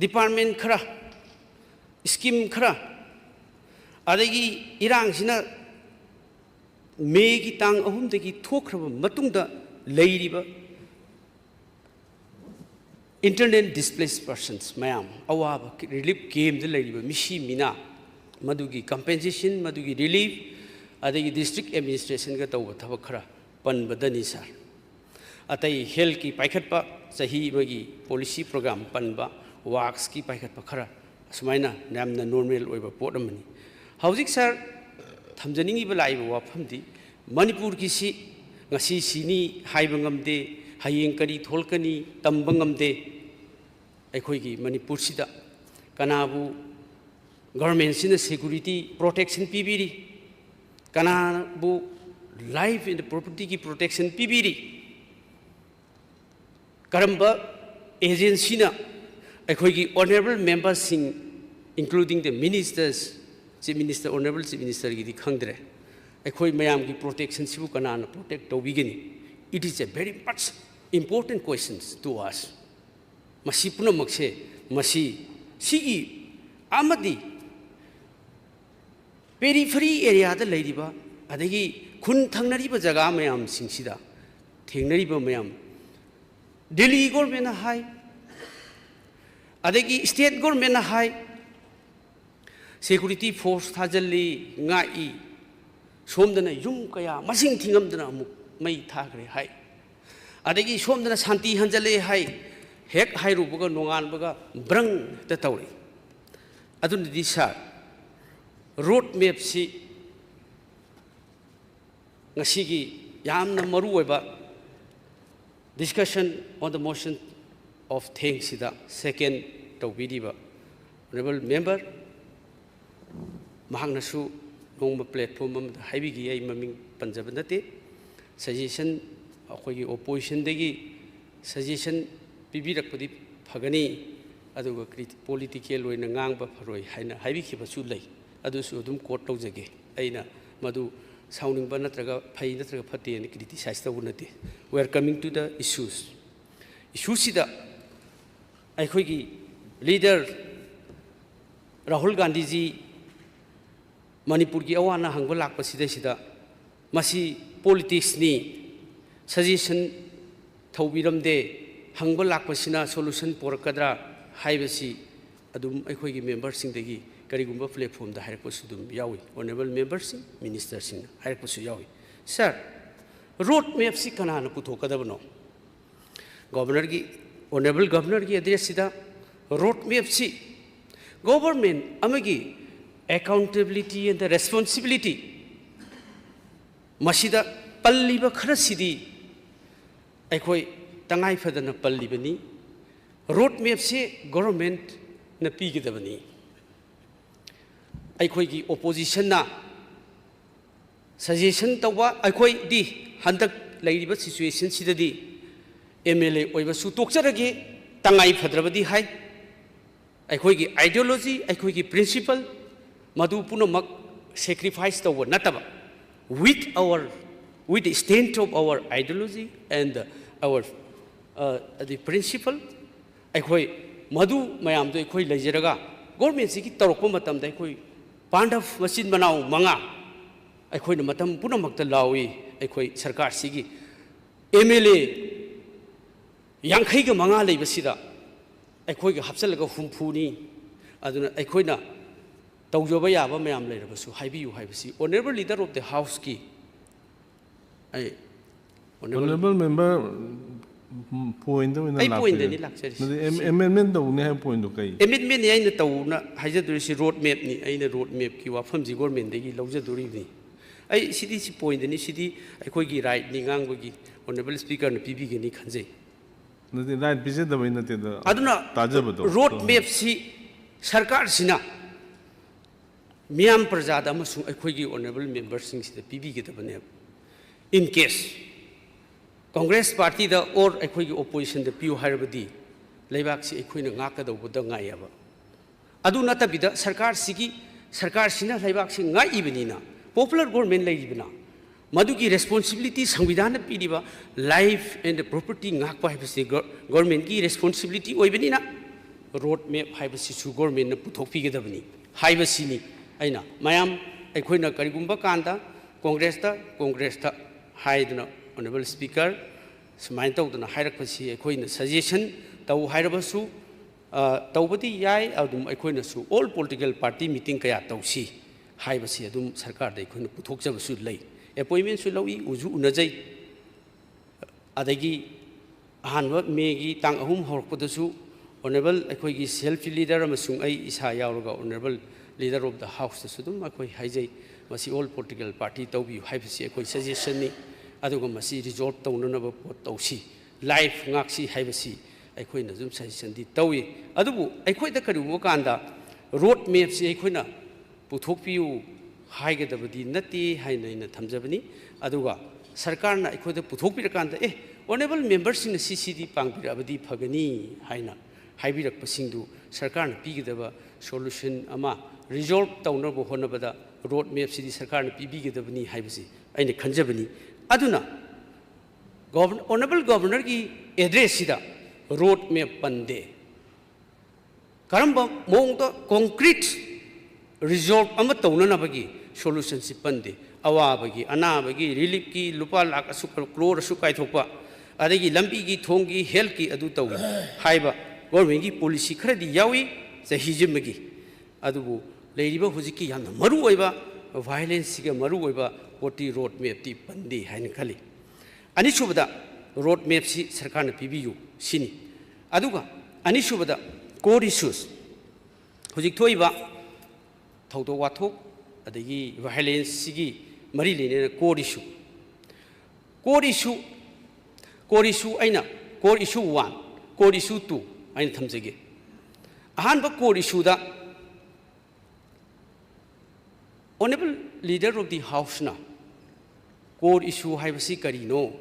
ꯗꯤꯄꯥꯔꯠꯃꯦꯟ ꯈꯔ, ꯁ꯭ꯀꯤꯝ ꯈꯔ, ꯑꯗꯒꯤ ꯏꯔꯥꯡꯁꯤꯅ ꯃꯦꯒꯤ ꯇꯥꯡ ꯑꯍꯨꯝꯗꯒꯤ ꯊꯣꯛꯈ꯭ꯔꯕ ꯃꯇꯨꯡꯗ ꯂꯩꯔꯤꯕ internally displaced persons ꯃꯌꯥꯝ, ꯑꯋꯥꯕ ꯔꯤꯂꯤꯐ ꯀꯦꯝꯗ ꯂꯩꯔꯤꯕ ꯃꯤꯁꯤ ꯃꯤꯅꯥ, ꯃꯗꯨꯒꯤ ꯀꯝꯄꯦꯟꯁꯦꯁꯟ, ꯃꯗꯨꯒꯤ ꯔꯤꯂꯤꯐ, ꯑꯗꯒꯤ ꯗꯤꯁꯇ꯭ꯔꯤꯛ ꯑꯦꯗꯃꯤꯅꯤꯁꯇ꯭ꯔꯦꯁꯟꯒ ꯇꯧꯕ ꯊꯕꯛ ꯈꯔ ꯄꯟꯕꯗꯅꯤ, ꯁꯥꯔ꯫ ꯑꯇꯩ ꯍꯦꯜꯊꯀꯤ ꯄꯥꯏꯈꯠꯄ, ꯆꯍꯤ ꯑꯃꯒꯤ ꯄꯣꯂꯤꯁꯤ ꯄ꯭ꯔꯣꯒ꯭ꯔꯥꯝ ꯄꯟꯕ, ꯋꯥꯛꯁꯀꯤ ꯄꯥꯏꯈꯠꯄ ꯈꯔ, ꯑꯁꯨꯃꯥꯏꯅ ꯌꯥꯝꯅ ꯅꯣꯔꯃꯦꯜ ꯑꯣꯏꯕ ꯄꯣꯠ ꯑꯃꯅꯤ꯫ ꯍꯧꯖꯤꯛ, ꯁꯥꯔ, ꯊꯝꯖꯅꯤꯡꯉꯤꯕ ꯂꯥꯛꯏꯕ ꯋꯥꯐꯝꯗꯤ, ꯃꯅꯤꯄꯨꯔꯒꯤꯁꯤ ꯉꯁꯤ ꯁꯤꯅꯤ ꯍꯥꯏꯕ ꯉꯝꯗꯦ, ꯍꯌꯦꯡ ꯀꯔꯤ ꯊꯣꯛꯂꯛꯀꯅꯤ ꯇꯝꯕ ꯉꯝꯗꯦ꯫ ꯑꯩꯈꯣꯏꯒꯤ ꯃꯅꯤꯄꯨꯔꯁꯤꯗ ꯀꯅꯥꯕꯨ ꯒꯚꯔꯟꯃꯦꯟꯁꯤꯅ ꯁꯦꯀ꯭ꯌꯨꯔꯤꯇꯤ, ꯄ꯭ꯔꯣꯇꯦꯛꯁꯟ ꯄꯤꯕꯤꯔꯤ? ꯀꯅꯥꯕꯨ life and propertyꯒꯤ ꯄ꯭ꯔꯣꯇꯦꯛꯁꯟ ꯄꯤꯕꯤꯔꯤ? ꯀꯔꯝꯕ ꯑꯦꯖꯦꯟꯁꯤꯅ ꯑꯩꯈꯣꯏꯒꯤ ꯑꯣꯅꯔꯦꯕꯜ ꯃꯦꯝꯕꯔꯁꯤꯡ, including the ministers, chief minister, honourable chief ꯃꯤꯅꯤꯁꯇꯔꯒꯤꯗꯤ ꯈꯪꯗ꯭ꯔꯦ, ꯑꯩꯈꯣꯏ ꯃꯌꯥꯝꯒꯤ ꯄ꯭ꯔꯣꯇꯦꯛꯁꯟꯁꯤꯕꯨ ꯀꯅꯥꯅ ꯄ꯭ꯔꯣꯇꯦꯛ ꯇꯧꯕꯤꯒꯅꯤ? It is a very much important questions to us. ꯃꯁꯤ ꯄꯨꯝꯅꯃꯛꯁꯦ, ꯃꯁꯤ, ꯁꯤꯒꯤ ꯑꯃꯗꯤ ꯄꯦꯔꯤꯐꯦꯔꯤ ꯑꯦꯔꯤꯌꯥꯗ ꯂꯩꯔꯤꯕ, ꯑꯗꯒꯤ ꯈꯨꯟ ꯊꯪꯅꯔꯤꯕ ꯖꯒꯥ ꯃꯌꯥꯝꯁꯤꯡꯁꯤꯗ ꯊꯦꯡꯅꯔꯤꯕ ꯃꯌꯥꯝ, ꯗꯤꯜꯂꯤ ꯒꯣꯔꯃꯦꯟꯅ ꯍꯥꯏ, ꯑꯗꯒꯤ ꯁ꯭ꯇꯦꯠ ꯒꯣꯔꯃꯦꯟꯅ ꯍꯥꯏ, ꯁꯦꯀ꯭ꯌꯨꯔꯤꯇꯤ ꯐꯣꯔꯁ ꯊꯥꯖꯤꯜꯂꯤ, ꯉꯥꯛꯏ, ꯁꯣꯝꯗꯅ ꯌꯨꯝ ꯀꯌꯥ ꯃꯁꯤꯡ ꯊꯤꯉꯝꯗꯅ ꯑꯃꯨꯛ ꯃꯩ ꯊꯥꯈ꯭ꯔꯦ ꯍꯥꯏ, ꯑꯗꯒꯤ ꯁꯣꯝꯗꯅ ꯁꯥꯟꯇꯤ ꯍꯟꯖꯜꯂꯦ ꯍꯥꯏ, ꯍꯦꯛ ꯍꯥꯏꯔꯨꯕꯒ ꯅꯣꯡꯉꯥꯟꯕꯒ ꯕ꯭ꯔꯪ ꯍꯦꯛꯇ ꯇꯧꯔꯛꯏ꯫ ꯑꯗꯨꯅꯗꯤ ꯁꯥꯔ, ꯔꯣꯗ ꯃꯦꯞꯁꯤ ꯉꯁꯤꯒꯤ ꯌꯥꯝꯅ ꯃꯔꯨ ꯑꯣꯏꯕ discussion on the motion of thanks ꯁꯤꯗ second ꯇꯧꯕꯤꯔꯤꯕ honourable member, ꯃꯍꯥꯛꯅꯁꯨ ꯅꯣꯡꯃ platform ꯑꯃꯗ ꯍꯥꯏꯕꯤꯈꯤ, ꯑꯩ ꯃꯃꯤꯡ ꯄꯟꯖꯕ ꯅꯠꯇꯦ, suggestion, ꯑꯩꯈꯣꯏꯒꯤ opposition ꯗꯒꯤ suggestion ꯄꯤꯕꯤꯔꯛꯄꯗꯤ ꯐꯒꯅꯤ, ꯑꯗꯨꯒ ꯀ꯭ꯔꯤ-, political ꯑꯣꯏꯅ ꯉꯥꯡꯕ ꯐꯔꯣꯏ ꯍꯥꯏꯅ ꯍꯥꯏꯕꯤꯈꯤꯕꯁꯨ ꯂꯩ꯫ ꯑꯗꯨꯁꯨ ꯑꯗꯨꯝ quote ꯇꯧꯖꯒꯦ꯫ ꯑꯩꯅ ꯃꯗꯨ ꯁꯥꯎꯅꯤꯡꯕ ꯅꯠꯇ꯭ꯔꯒ ꯐꯩ ꯅꯠꯇ꯭ꯔꯒ ꯐꯠꯇꯦ ꯍꯥꯏꯅ criticize ꯇꯧꯕ ꯅꯠꯇꯦ꯫ We are coming to the issues꯫ Issue ꯁꯤꯗ ꯑꯩꯈꯣꯏꯒꯤ leader ꯔꯥꯍꯨꯜ ꯒꯥꯟꯙꯤꯖꯤ ꯃꯅꯤꯄꯨꯔꯒꯤ ꯑꯋꯥ ꯑꯅꯥ ꯍꯪꯕ ꯂꯥꯛꯄꯁꯤꯗꯩꯁꯤꯗ ꯃꯁꯤ politics ꯅꯤ, suggestion ꯇꯧꯕꯤꯔꯝꯗꯦ, ꯍꯪꯕ ꯂꯥꯛꯄꯁꯤꯅ solution ꯄꯨꯔꯛꯀꯗ꯭ꯔꯥ ꯍꯥꯏꯕꯁꯤ ꯑꯗꯨꯝ ꯑꯩꯈꯣꯏꯒꯤ member ꯁꯤꯡꯗꯒꯤ ꯀꯔꯤꯒꯨꯝꯕ platform ꯗ ꯍꯥꯏꯔꯛꯄꯁꯨ ꯑꯗꯨꯝ ꯌꯥꯎꯏ꯫ Honourable member ꯁꯤꯡ, minister ꯁꯤꯡꯅ ꯍꯥꯏꯔꯛꯄꯁꯨ ꯌꯥꯎꯏ꯫ Sir, road map ꯁꯤ ꯀꯅꯥꯅ ꯄꯨꯊꯣꯛꯀꯗꯕꯅꯣ? Governor ꯒꯤ, honourable Governor ꯒꯤ address ꯁꯤꯗ road map ꯁꯤ government ꯑꯃꯒꯤ accountability and responsibility ꯃꯁꯤꯗ ꯄꯜꯂꯤꯕ ꯈꯔꯁꯤꯗꯤ ꯑꯩꯈꯣꯏ ꯇꯉꯥꯏ ꯐꯗꯅ ꯄꯜꯂꯤꯕꯅꯤ꯫ Road map ꯁꯤ government ꯅ ꯄꯤꯒꯗꯕꯅꯤ꯫ ꯑꯩꯈꯣꯏꯒꯤ opposition ꯅ suggestion ꯇꯧꯕ, ꯑꯩꯈꯣꯏꯗꯤ ꯍꯟꯗꯛ ꯂꯩꯔꯤꯕ situation ꯁꯤꯗꯗꯤ M L A ꯑꯣꯏꯕꯁꯨ ꯇꯣꯛꯆꯔꯒꯦ, ꯇꯉꯥꯏ ꯐꯗ꯭ꯔꯕꯗꯤ ꯍꯥꯏ꯫ ꯑꯩꯈꯣꯏꯒꯤ ideology, ꯑꯩꯈꯣꯏꯒꯤ principle, ꯃꯗꯨ ꯄꯨꯝꯅꯃꯛ sacrifice ꯇꯧꯕ ꯅꯠꯇꯕ, with our, with the strength of our ideology and our, uh, the principle, ꯑꯩꯈꯣꯏ ꯃꯗꯨ ꯃꯌꯥꯝꯗꯣ ꯑꯩꯈꯣꯏ ꯂꯩꯖꯔꯒ government ꯁꯤꯒꯤ ꯇꯧꯔꯛꯄ ꯃꯇꯝꯗ ꯑꯩꯈꯣꯏ ꯄꯥꯟꯗꯕ ꯃꯆꯤꯟ ꯃꯅꯥꯎ ꯃꯉꯥ ꯑꯩꯈꯣꯏꯅ ꯃꯇꯝ ꯄꯨꯝꯅꯃꯛꯇ ꯂꯥꯎꯏ꯫ ꯑꯩꯈꯣꯏ ꯁꯔꯀꯥꯔꯁꯤꯒꯤ M L A ꯌꯥꯡꯈꯩꯒ ꯃꯉꯥ ꯂꯩꯕꯁꯤꯗ ꯑꯩꯈꯣꯏꯒ ꯍꯥꯞꯆꯤꯜꯂꯒ ꯍꯨꯝꯐꯨꯅꯤ꯫ ꯑꯗꯨꯅ ꯑꯩꯈꯣꯏꯅ ꯇꯧꯖꯕ ꯌꯥꯕ ꯃꯌꯥꯝ ꯂꯩꯔꯕꯁꯨ ꯍꯥꯏꯕꯤꯌꯨ ꯍꯥꯏꯕꯁꯤ Honourable Leader of the Houseꯀꯤ ꯑꯩ Honourable Honourable Member, ꯎꯝ, pointꯗ ꯑꯣꯏꯅ ꯑꯩ ꯂꯥꯛꯄꯤꯔꯦ꯫ Pointꯗꯅꯤ ꯂꯥꯛꯆꯔꯤꯁꯤ꯫ ꯅꯠꯇꯦ, am- amendment ꯇꯧꯅꯤ ꯍꯥꯏꯕ pointꯗꯣ ꯀꯩ? Amendmentꯅꯤ ꯑꯩꯅ ꯇꯧꯅ ꯍꯥꯏꯖꯗꯣꯔꯤꯁꯤ, road mapꯅꯤ꯫ ꯑꯩꯅ road mapꯀꯤ ꯋꯥꯐꯝꯁꯤ governmentꯗꯒꯤ ꯂꯧꯖꯗꯣꯔꯤꯕꯅꯤ꯫ ꯑꯩ ꯁꯤꯗꯤ ꯁꯤ pointꯅꯤ, ꯁꯤꯗꯤ ꯑꯩꯈꯣꯏꯒꯤ rightꯅꯤ ꯉꯥꯡꯕꯒꯤ, Honourable Speakerꯅ ꯄꯤꯕꯤꯒꯅꯤ ꯈꯟꯖꯩ꯫ ꯅꯠꯇꯦ, right ꯄꯤꯖꯗꯕꯩ ꯅꯠꯇꯦꯗ꯫ ꯑꯗꯨꯅ ꯇꯥꯖꯕꯗꯣ꯫ road mapꯁꯤ ꯁꯔꯀꯥꯔꯁꯤꯅ ꯃꯤꯌꯥꯝ ꯄ꯭ꯔꯖꯥꯗ ꯑꯃꯁꯨꯡ ꯑꯩꯈꯣꯏꯒꯤ Honourable Memberꯁꯤꯡꯁꯤꯗ ꯄꯤꯕꯤꯒꯗꯕꯅꯦꯕ꯫ In case Congress partyꯗ or ꯑꯩꯈꯣꯏꯒꯤ oppositionꯗ ꯄꯤꯌꯨ ꯍꯥꯏꯔꯕꯗꯤ ꯂꯩꯕꯥꯛꯁꯤ ꯑꯩꯈꯣꯏꯅ ꯉꯥꯛꯀꯗꯧꯕꯗ ꯉꯥꯏꯌꯦꯕ꯫ ꯑꯗꯨ ꯅꯠꯇꯕꯤꯗ ꯁꯔꯀꯥꯔꯁꯤꯒꯤ, ꯁꯔꯀꯥꯔꯁꯤꯅ ꯂꯩꯕꯥꯛꯁꯤ ꯉꯥꯛꯏꯕꯅꯤꯅ, popular government ꯂꯩꯔꯤꯕꯅ, ꯃꯗꯨꯒꯤ responsibility ꯁꯪꯕꯤꯙꯥꯟꯅ ꯄꯤꯔꯤꯕ life and property ꯉꯥꯛꯄ ꯍꯥꯏꯕꯁꯤ ꯒ-, governmentꯀꯤ responsibility ꯑꯣꯏꯕꯅꯤꯅ, road map ꯍꯥꯏꯕꯁꯤꯁꯨ governmentꯅ ꯄꯨꯊꯣꯛꯄꯤꯒꯗꯕꯅꯤ ꯍꯥꯏꯕꯁꯤꯅꯤ꯫ ꯑꯩꯅ ꯃꯌꯥꯝ, ꯑꯩꯈꯣꯏꯅ ꯀꯔꯤꯒꯨꯝꯕ ꯀꯥꯟꯗ Congressꯇ, Congressꯇ ꯍꯥꯏꯗꯨꯅ, Honourable Speaker, ꯁꯨꯃꯥꯏꯅ ꯇꯧꯗꯅ ꯍꯥꯏꯔꯛꯄꯁꯤ ꯑꯩꯈꯣꯏꯅ suggestion ꯇꯧ ꯍꯥꯏꯔꯕꯁꯨ, ꯑ, ꯇꯧꯕꯗꯤ ꯌꯥꯏ꯫ ꯑꯗꯨꯝ ꯑꯩꯈꯣꯏꯅꯁꯨ all political party meeting ꯀꯌꯥ ꯇꯧꯁꯤ ꯍꯥꯏꯕꯁꯤ ꯑꯗꯨꯝ ꯁꯔꯀꯥꯔꯗ ꯑꯩꯈꯣꯏꯅ ꯄꯨꯊꯣꯛꯆꯕꯁꯨ ꯂꯩ꯫ Appointmentꯁꯨ ꯂꯧꯏ, ꯎꯁꯨ ꯎꯅꯖꯩ꯫ ꯑꯗꯒꯤ ꯑꯍꯥꯟꯕ Mayꯒꯤ ꯇꯥꯡ ꯑꯍꯨꯝ ꯍꯧꯔꯛꯄꯗꯁꯨ Honourable ꯑꯩꯈꯣꯏꯒꯤ self leader ꯑꯃꯁꯨꯡ ꯑꯩ ꯏꯁꯥ ꯌꯥꯎꯔꯒ Honourable Leader of the Houseꯇꯁꯨ ꯑꯗꯨꯝ ꯑꯩꯈꯣꯏ ꯍꯥꯏꯖꯩ, ꯃꯁꯤ all political party ꯇꯧꯕꯤꯌꯨ ꯍꯥꯏꯕꯁꯤ ꯑꯩꯈꯣꯏ suggestionꯅꯤ꯫ ꯑꯗꯨꯒ ꯃꯁꯤ resolve ꯇꯧꯅꯅꯕ ꯄꯣꯠ ꯇꯧꯁꯤ, life ꯉꯥꯛꯁꯤ ꯍꯥꯏꯕꯁꯤ ꯑꯩꯈꯣꯏꯅ ꯑꯗꯨꯝ suggestionꯗꯤ ꯇꯧꯏ꯫ ꯑꯗꯨꯕꯨ ꯑꯩꯈꯣꯏꯗ ꯀꯔꯤꯒꯨꯝꯕ ꯀꯥꯟꯗ road mapꯁꯤ ꯑꯩꯈꯣꯏꯅ ꯄꯨꯊꯣꯛꯄꯤꯌꯨ ꯍꯥꯏꯒꯗꯕꯗꯤ ꯅꯠꯇꯦ ꯍꯥꯏꯅ ꯑꯩꯅ ꯊꯝꯖꯕꯅꯤ꯫ ꯑꯗꯨꯒ ꯁꯔꯀꯥꯔꯅ ꯑꯩꯈꯣꯏꯗ ꯄꯨꯊꯣꯛꯄꯤꯔꯀꯥꯟꯗ, "ꯑꯦ, Honourable Memberꯁꯤꯡꯅ ꯁꯤ ꯁꯤꯗꯤ ꯄꯥꯡꯕꯤꯔꯛꯑꯕꯗꯤ ꯐꯒꯅꯤ" ꯍꯥꯏꯅ ꯍꯥꯏꯕꯤꯔꯛꯄꯁꯤꯡꯗꯨ ꯁꯔꯀꯥꯔꯅ ꯄꯤꯒꯗꯕ solution ꯑꯃ, resolve ꯇꯧꯅꯕ ꯍꯣꯠꯅꯕꯗ road mapꯁꯤꯗꯤ ꯁꯔꯀꯥꯔꯅ ꯄꯤꯕꯤꯒꯗꯕꯅꯤ ꯍꯥꯏꯕꯁꯤ ꯑꯩꯅ ꯈꯟꯖꯕꯅꯤ꯫ ꯑꯗꯨꯅ Govern-, Honourable Governorꯒꯤ addressꯁꯤꯗ road map ꯄꯟꯗꯦ꯫ ꯀꯔꯝꯕ ꯃꯑꯣꯡꯗ concrete resolve ꯑꯃ ꯇꯧꯅꯅꯕꯒꯤ solutionꯁꯤ ꯄꯟꯗꯦ? ꯑꯋꯥꯕꯒꯤ, ꯑꯅꯥꯕꯒꯤ reliefꯀꯤ ꯂꯨꯄꯥ ꯂꯥꯈ ꯑꯁꯨꯛ, crore ꯑꯁꯨꯛ ꯀꯥꯏꯊꯣꯛꯄ, ꯑꯗꯒꯤ ꯂꯝꯕꯤꯒꯤ, ꯊꯣꯡꯒꯤ, healthꯀꯤ ꯑꯗꯨ ꯇꯧꯏ ꯍꯥꯏꯕ governmentꯀꯤ policy ꯈꯔꯗꯤ ꯌꯥꯎꯏ ꯆꯍꯤꯁꯤꯃꯒꯤ꯫ ꯑꯗꯨꯕꯨ ꯂꯩꯔꯤꯕ ꯍꯧꯖꯤꯛꯀꯤ ꯌꯥꯝꯅ ꯃꯔꯨ ꯑꯣꯏꯕ violence ꯁꯤꯒ ꯃꯔꯨ ꯑꯣꯏꯕ ꯄꯣꯠꯇꯤ road map ꯇꯤ ꯄꯟꯗꯦ ꯍꯥꯏꯅ ꯈꯜꯂꯤ꯫ ꯑꯅꯤꯁꯨꯕꯗ, road map ꯁꯤ ꯁꯔꯀꯥꯔꯅ ꯄꯤꯕꯤꯌꯨ ꯁꯤꯅꯤ꯫ ꯑꯗꯨꯒ ꯑꯅꯤꯁꯨꯕꯗ, core issues, ꯍꯧꯖꯤꯛ ꯊꯣꯛꯏꯕ ꯊꯧꯗꯣꯛ ꯋꯥꯊꯣꯛ ꯑꯗꯒꯤ violence ꯁꯤꯒꯤ ꯃꯔꯤ ꯂꯩꯅꯅ core issue, core issue, core issue ꯑꯩꯅ core issue one, core issue two ꯑꯩꯅ ꯊꯝꯖꯒꯦ꯫ ꯑꯍꯥꯟꯕ core issue the Honourable Leader of the House ꯅ core issue ꯍꯥꯏꯕꯁꯤ ꯀꯔꯤꯅꯣ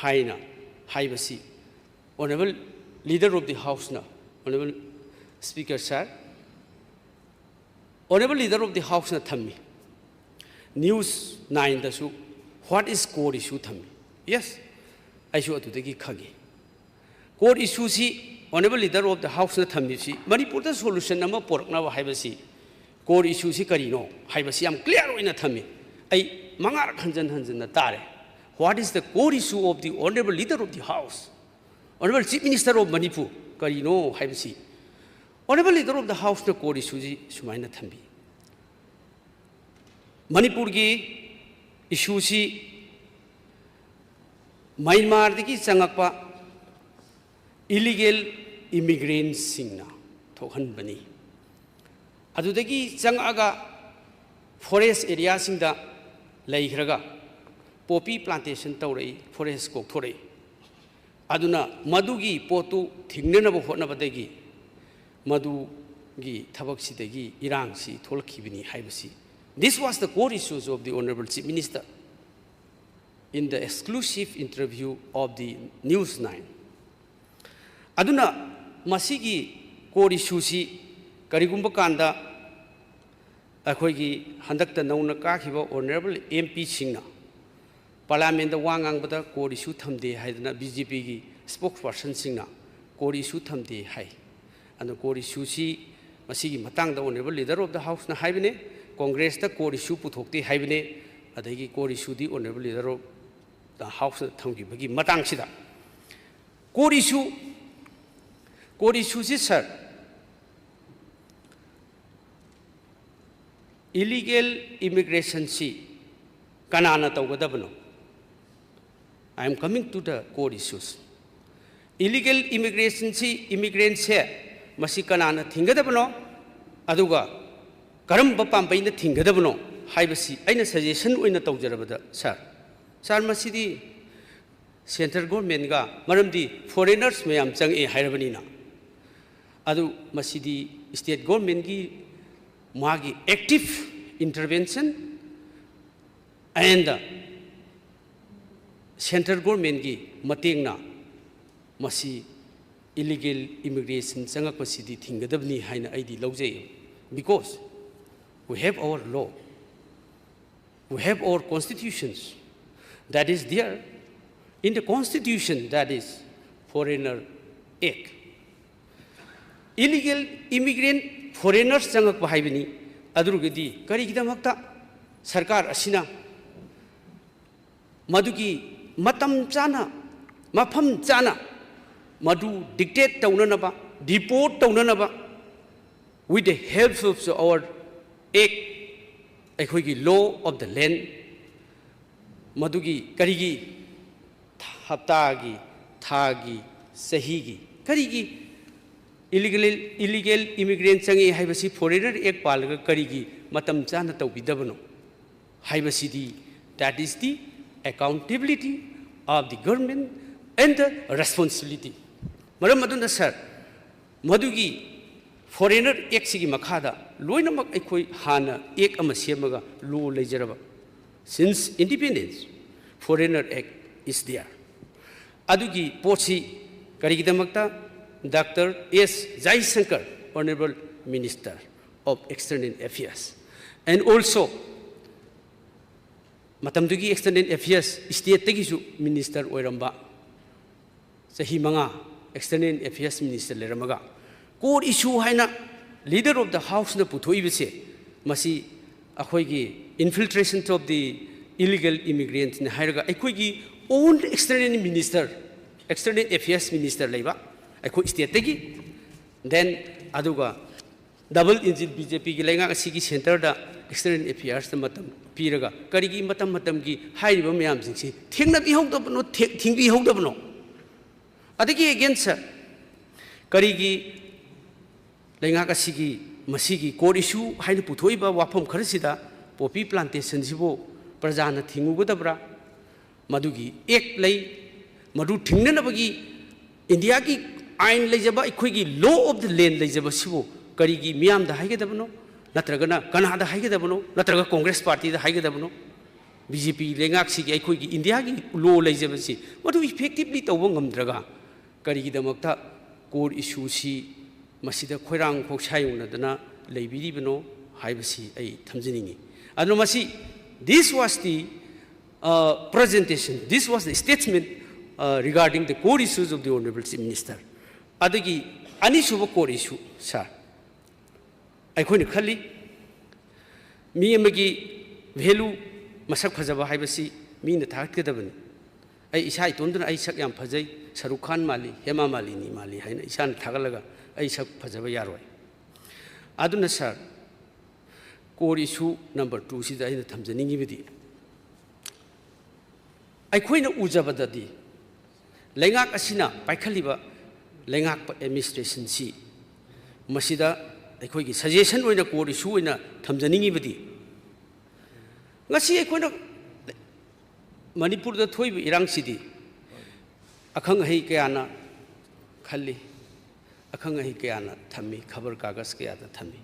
ꯍꯥꯏꯅ ꯍꯥꯏꯕꯁꯤ, Honourable Leader of the House ꯅ, Honourable Speaker Sir, Honourable Leader of the House ꯅ ꯊꯝꯃꯤ꯫ News nine ꯗꯁꯨ "What is core issue?" ꯊꯝꯃꯤ꯫ Yes, ꯑꯩꯁꯨ ꯑꯗꯨꯗꯒꯤ ꯈꯪꯉꯤ꯫ Core issue ꯁꯤ Honourable Leader of the House ꯅ ꯊꯝꯃꯤꯕꯁꯤ ꯃꯅꯤꯄꯨꯔꯗ solution ꯑꯃ ꯄꯨꯔꯛꯅꯕ ꯍꯥꯏꯕꯁꯤ core issue ꯁꯤ ꯀꯔꯤꯅꯣ ꯍꯥꯏꯕꯁꯤ ꯌꯥꯝ clear ꯑꯣꯏꯅ ꯊꯝꯃꯤ꯫ ꯑꯩ ꯃꯉꯥꯔꯛ ꯍꯟꯖꯟ ꯍꯟꯖꯟꯅ ꯇꯥꯔꯦ꯫ "What is the core issue of the Honourable Leader of the House? Honourable Chief Minister of Manipur?" ꯀꯔꯤꯅꯣ ꯍꯥꯏꯕꯁꯤ Honourable Leader of the House ꯅ core issue ꯁꯤ ꯁꯨꯃꯥꯏꯅ ꯊꯝꯕꯤ꯫ ꯃꯅꯤꯄꯨꯔꯒꯤ issue ꯁꯤ ꯃ꯭ꯌꯥꯟꯃꯥꯔꯗꯒꯤ ꯆꯪꯉꯛꯄ illegal immigrant ꯁꯤꯡꯅ ꯊꯣꯛꯍꯟꯕꯅꯤ꯫ ꯑꯗꯨꯗꯒꯤ ꯆꯪꯉꯛꯑꯒ forest area ꯁꯤꯡꯗ ꯂꯩꯈ꯭ꯔꯒ poppy plantation ꯇꯧꯔꯛꯏ, forest ꯀꯣꯛꯊꯣꯔꯛꯏ꯫ ꯑꯗꯨꯅ ꯃꯗꯨꯒꯤ ꯄꯣꯠꯇꯨ ꯊꯤꯡꯅꯅꯕ ꯍꯣꯠꯅꯕꯗꯒꯤ ꯃꯗꯨꯒꯤ ꯊꯕꯛꯁꯤꯗꯒꯤ ꯏꯔꯥꯡꯁꯤ ꯊꯣꯛꯂꯛꯈꯤꯕꯅꯤ ꯍꯥꯏꯕꯁꯤ, this was the core issues of the Honourable Chief Minister in the exclusive interview of the News nine. ꯑꯗꯨꯅ ꯃꯁꯤꯒꯤ core issue ꯁꯤ ꯀꯔꯤꯒꯨꯝꯕ ꯀꯥꯟꯗ ꯑꯩꯈꯣꯏꯒꯤ ꯍꯟꯗꯛꯇ ꯅꯧꯅ ꯀꯥꯈꯤꯕ Honourable M P ꯁꯤꯡꯅ Parliament ꯗ ꯋꯥ ꯉꯥꯡꯕꯗ core issue ꯊꯝꯗꯦ ꯍꯥꯏꯗꯅ B J P ꯒꯤ spokesperson ꯁꯤꯡꯅ core issue ꯊꯝꯗꯦ ꯍꯥꯏ꯫ ꯑꯗꯨꯅ core issue ꯁꯤ ꯃꯁꯤꯒꯤ ꯃꯇꯥꯡꯗ Honourable Leader of the House ꯅ ꯍꯥꯏꯕꯅꯦ, Congress ꯇ core issue ꯄꯨꯊꯣꯛꯇꯦ ꯍꯥꯏꯕꯅꯦ, ꯑꯗꯒꯤ core issue D Honourable Leader of the House ꯅ ꯊꯝꯈꯤꯕꯒꯤ ꯃꯇꯥꯡꯁꯤꯗ꯫ Core issue, core issue ꯁꯤ sir, Illegal immigrationꯁꯤ ꯀꯅꯥꯅ ꯇꯧꯒꯗꯕꯅꯣ? I am coming to the core issues. Illegal immigrationꯁꯤ, immigrantꯁꯦ, ꯃꯁꯤ ꯀꯅꯥꯅ ꯊꯤꯡꯒꯗꯕꯅꯣ? ꯑꯗꯨꯒ ꯀꯔꯝꯕ ꯄꯥꯝꯕꯩꯅ ꯊꯤꯡꯒꯗꯕꯅꯣ ꯍꯥꯏꯕꯁꯤ ꯑꯩꯅ suggestion ꯑꯣꯏꯅ ꯇꯧꯖꯔꯕꯗ, sir, sir, ꯃꯁꯤꯗꯤ central governmentꯒ, ꯃꯔꯝꯗꯤ foreigners ꯃꯌꯥꯝ ꯆꯪꯉꯛꯑꯦ ꯍꯥꯏꯔꯕꯅꯤꯅ꯫ ꯑꯗꯨ ꯃꯁꯤꯗꯤ state governmentꯒꯤ ꯃꯥꯒꯤ active intervention and central governmentꯒꯤ ꯃꯇꯦꯡꯅ ꯃꯁꯤ illegal immigration ꯆꯪꯉꯛꯄꯁꯤꯗꯤ ꯊꯤꯡꯒꯗꯕꯅꯤ ꯍꯥꯏꯅ ꯑꯩꯗꯤ ꯂꯧꯖꯩ꯫ Because we have our law, we have our constitutions that is there. In the constitution, that is Foreigner Act. Illegal immigrant, foreigners ꯆꯪꯉꯛꯄ ꯍꯥꯏꯕꯅꯤ꯫ ꯑꯗꯨꯒꯗꯤ ꯀꯔꯤꯒꯤꯗꯃꯛꯇ ꯁꯔꯀꯥꯔ ꯑꯁꯤꯅ ꯃꯗꯨꯒꯤ ꯃꯇꯝ ꯆꯥꯅ, ꯃꯐꯝ ꯆꯥꯅ ꯃꯗꯨ dictate ꯇꯧꯅꯅꯕ, deport ꯇꯧꯅꯅꯕ, with the help of our act, ꯑꯩꯈꯣꯏꯒꯤ law of the land, ꯃꯗꯨꯒꯤ ꯀꯔꯤꯒꯤ ꯍꯞꯇꯥꯒꯤ, ꯊꯥꯒꯤ, ꯆꯍꯤꯒꯤ, ꯀꯔꯤꯒꯤ illegal, illegal immigrant ꯆꯪꯉꯛꯏ ꯍꯥꯏꯕꯁꯤ Foreigner Act ꯄꯥꯜꯂꯒ ꯀꯔꯤꯒꯤ ꯃꯇꯝ ꯆꯥꯅ ꯇꯧꯕꯤꯗꯕꯅꯣ ꯍꯥꯏꯕꯁꯤꯗꯤ, that is the accountability of the government and the responsibility. ꯃꯔꯝ ꯑꯗꯨꯅ, sir, ꯃꯗꯨꯒꯤ Foreigner Actꯁꯤꯒꯤ ꯃꯈꯥꯗ ꯂꯣꯏꯅꯃꯛ ꯑꯩꯈꯣꯏ ꯍꯥꯟꯅ act ꯑꯃ ꯁꯦꯝꯃꯒ law ꯂꯩꯖꯔꯕ, since independence, Foreigner Act is there. ꯑꯗꯨꯒꯤ ꯄꯣꯠꯁꯤ ꯀꯔꯤꯒꯤꯗꯃꯛꯇ Doctor S Jaishankar, Honorable Minister of External Affairs, and also ꯃꯇꯝꯗꯨꯒꯤ External Affairs stateꯇꯒꯤꯁꯨ minister ꯑꯣꯏꯔꯝꯕ, ꯆꯍꯤ ꯃꯉꯥ External Affairs minister ꯂꯩꯔꯝꯃꯒ, core issue ꯍꯥꯏꯅ Leader of the Houseꯅ ꯄꯨꯊꯣꯛꯏꯕꯁꯦ, ꯃꯁꯤ ꯑꯩꯈꯣꯏꯒꯤ infiltration of the illegal immigrantꯅ ꯍꯥꯏꯔꯒ ꯑꯩꯈꯣꯏꯒꯤ own External Minister, External Affairs Minister ꯂꯩꯕ ꯑꯩꯈꯣꯏ stateꯇꯒꯤ, then ꯑꯗꯨꯒ double engine BJPꯒꯤ ꯂꯩꯉꯥꯛ ꯑꯁꯤꯒꯤ centreꯗ ꯑꯦꯛꯁꯇꯔꯅꯦꯜ ꯑꯦꯐꯤꯌꯔꯁꯇ ꯃꯇꯝ ꯄꯤꯔꯒ ꯀꯔꯤꯒꯤ ꯃꯇꯝ ꯃꯇꯝꯒꯤ ꯍꯥꯏꯔꯤꯕ ꯃꯌꯥꯝꯁꯤꯡꯁꯤ ꯊꯦꯡꯅꯕꯤꯍꯧꯗꯕꯅꯣ, ꯊꯦ-, ꯊꯤꯡꯕꯤꯍꯧꯗꯕꯅꯣ? ꯑꯗꯒꯤ again, sir, ꯀꯔꯤꯒꯤ ꯂꯩꯉꯥꯛ ꯑꯁꯤꯒꯤ ꯃꯁꯤꯒꯤ core issue ꯍꯥꯏꯅ ꯄꯨꯊꯣꯛꯏꯕ ꯋꯥꯐꯝ ꯈꯔꯁꯤꯗ ꯄꯣꯄꯤ ꯄ꯭ꯂꯥꯟꯇꯦꯁꯟꯁꯤꯕꯨ ꯄ꯭ꯔꯖꯥꯅ ꯊꯤꯡꯉꯨꯒꯗꯕ꯭ꯔꯥ? ꯃꯗꯨꯒꯤ ꯑꯦꯛ ꯂꯩ, ꯃꯗꯨ ꯊꯤꯡꯅꯅꯕꯒꯤ ꯏꯟꯗꯤꯌꯥꯒꯤ ꯑꯥꯏꯟ ꯂꯩꯖꯕ, ꯑꯩꯈꯣꯏꯒꯤ law of the land ꯂꯩꯖꯕꯁꯤꯕꯨ ꯀꯔꯤꯒꯤ ꯃꯤꯌꯥꯝꯗ ꯍꯥꯏꯒꯗꯕꯅꯣ? ꯅꯠꯇ꯭ꯔꯒꯅ ꯀꯅꯥꯗ ꯍꯥꯏꯒꯗꯕꯅꯣ? ꯅꯠꯇ꯭ꯔꯒ ꯀꯣꯡꯒ꯭ꯔꯦꯁ ꯄꯥꯔꯇꯤꯗ ꯍꯥꯏꯒꯗꯕꯅꯣ? ꯕꯤ ꯖꯦ ꯄꯤ ꯂꯩꯉꯥꯛꯁꯤꯒꯤ ꯑꯩꯈꯣꯏꯒꯤ ꯏꯟꯗꯤꯌꯥꯒꯤ law ꯂꯩꯖꯕꯁꯤ ꯃꯗꯨ effectively ꯇꯧꯕ ꯉꯝꯗ꯭ꯔꯒ ꯀꯔꯤꯒꯤꯗꯃꯛꯇ core issueꯁꯤ ꯃꯁꯤꯗ ꯈꯣꯏꯔꯥꯡ ꯈꯣꯛꯁꯥꯏ ꯌꯧꯅꯗꯅ ꯂꯩꯕꯤꯔꯤꯕꯅꯣ ꯍꯥꯏꯕꯁꯤ ꯑꯩ ꯊꯝꯖꯅꯤꯡꯏ꯫ ꯑꯗꯨꯅ ꯃꯁꯤ, this was the, uh, presentation, this was the statement, uh, regarding the core issues of the Honorable Chief Minister. ꯑꯗꯒꯤ ꯑꯅꯤꯁꯨꯕ core issue, sir, ꯑꯩꯈꯣꯏꯅ ꯈꯜꯂꯤ, ꯃꯤ ꯑꯃꯒꯤ value, ꯃꯁꯛ ꯐꯖꯕ ꯍꯥꯏꯕꯁꯤ ꯃꯤꯅ ꯊꯥꯒꯠꯀꯗꯕꯅꯤ꯫ ꯑꯩ ꯏꯁꯥ ꯏꯇꯣꯝꯇꯅ ꯑꯩ ꯁꯛ ꯌꯥꯝ ꯐꯖꯩ, ꯁꯔꯨꯛ ꯈꯥꯟ ꯃꯥꯜꯂꯤ, ꯍꯦꯃꯥ ꯃꯥꯂꯤꯅꯤ ꯃꯥꯜꯂꯤ ꯍꯥꯏꯅ ꯏꯁꯥꯅ ꯊꯥꯒꯠꯂꯒ ꯑꯩ ꯁꯛ ꯐꯖꯕ ꯌꯥꯔꯣꯏ꯫ ꯑꯗꯨꯅ sir, core issue number twoꯁꯤꯗ ꯑꯩꯅ ꯊꯝꯖꯅꯤꯡꯉꯤꯕꯗꯤ, ꯑꯩꯈꯣꯏꯅ ꯎꯖꯕꯗꯗꯤ ꯂꯩꯉꯥꯛ ꯑꯁꯤꯅ ꯄꯥꯏꯈꯠꯂꯤꯕ ꯂꯩꯉꯥꯛꯄ administrationꯁꯤ, ꯃꯁꯤꯗ ꯑꯩꯈꯣꯏꯒꯤ suggestion ꯑꯣꯏꯅ core issue ꯑꯣꯏꯅ ꯊꯝꯖꯅꯤꯡꯉꯤꯕꯗꯤ, ꯉꯁꯤ ꯑꯩꯈꯣꯏꯅ ꯃꯅꯤꯄꯨꯔꯗ ꯊꯣꯛꯏꯕ ꯏꯔꯥꯡꯁꯤꯗꯤ ꯑꯈꯪ ꯑꯍꯩ ꯀꯌꯥꯅ ꯈꯜꯂꯤ, ꯑꯈꯪ ꯑꯍꯩ ꯀꯌꯥꯅ ꯊꯝꯃꯤ, ꯈꯕꯔ ꯀꯥꯒꯖ ꯀꯌꯥꯗ ꯊꯝꯃꯤ꯫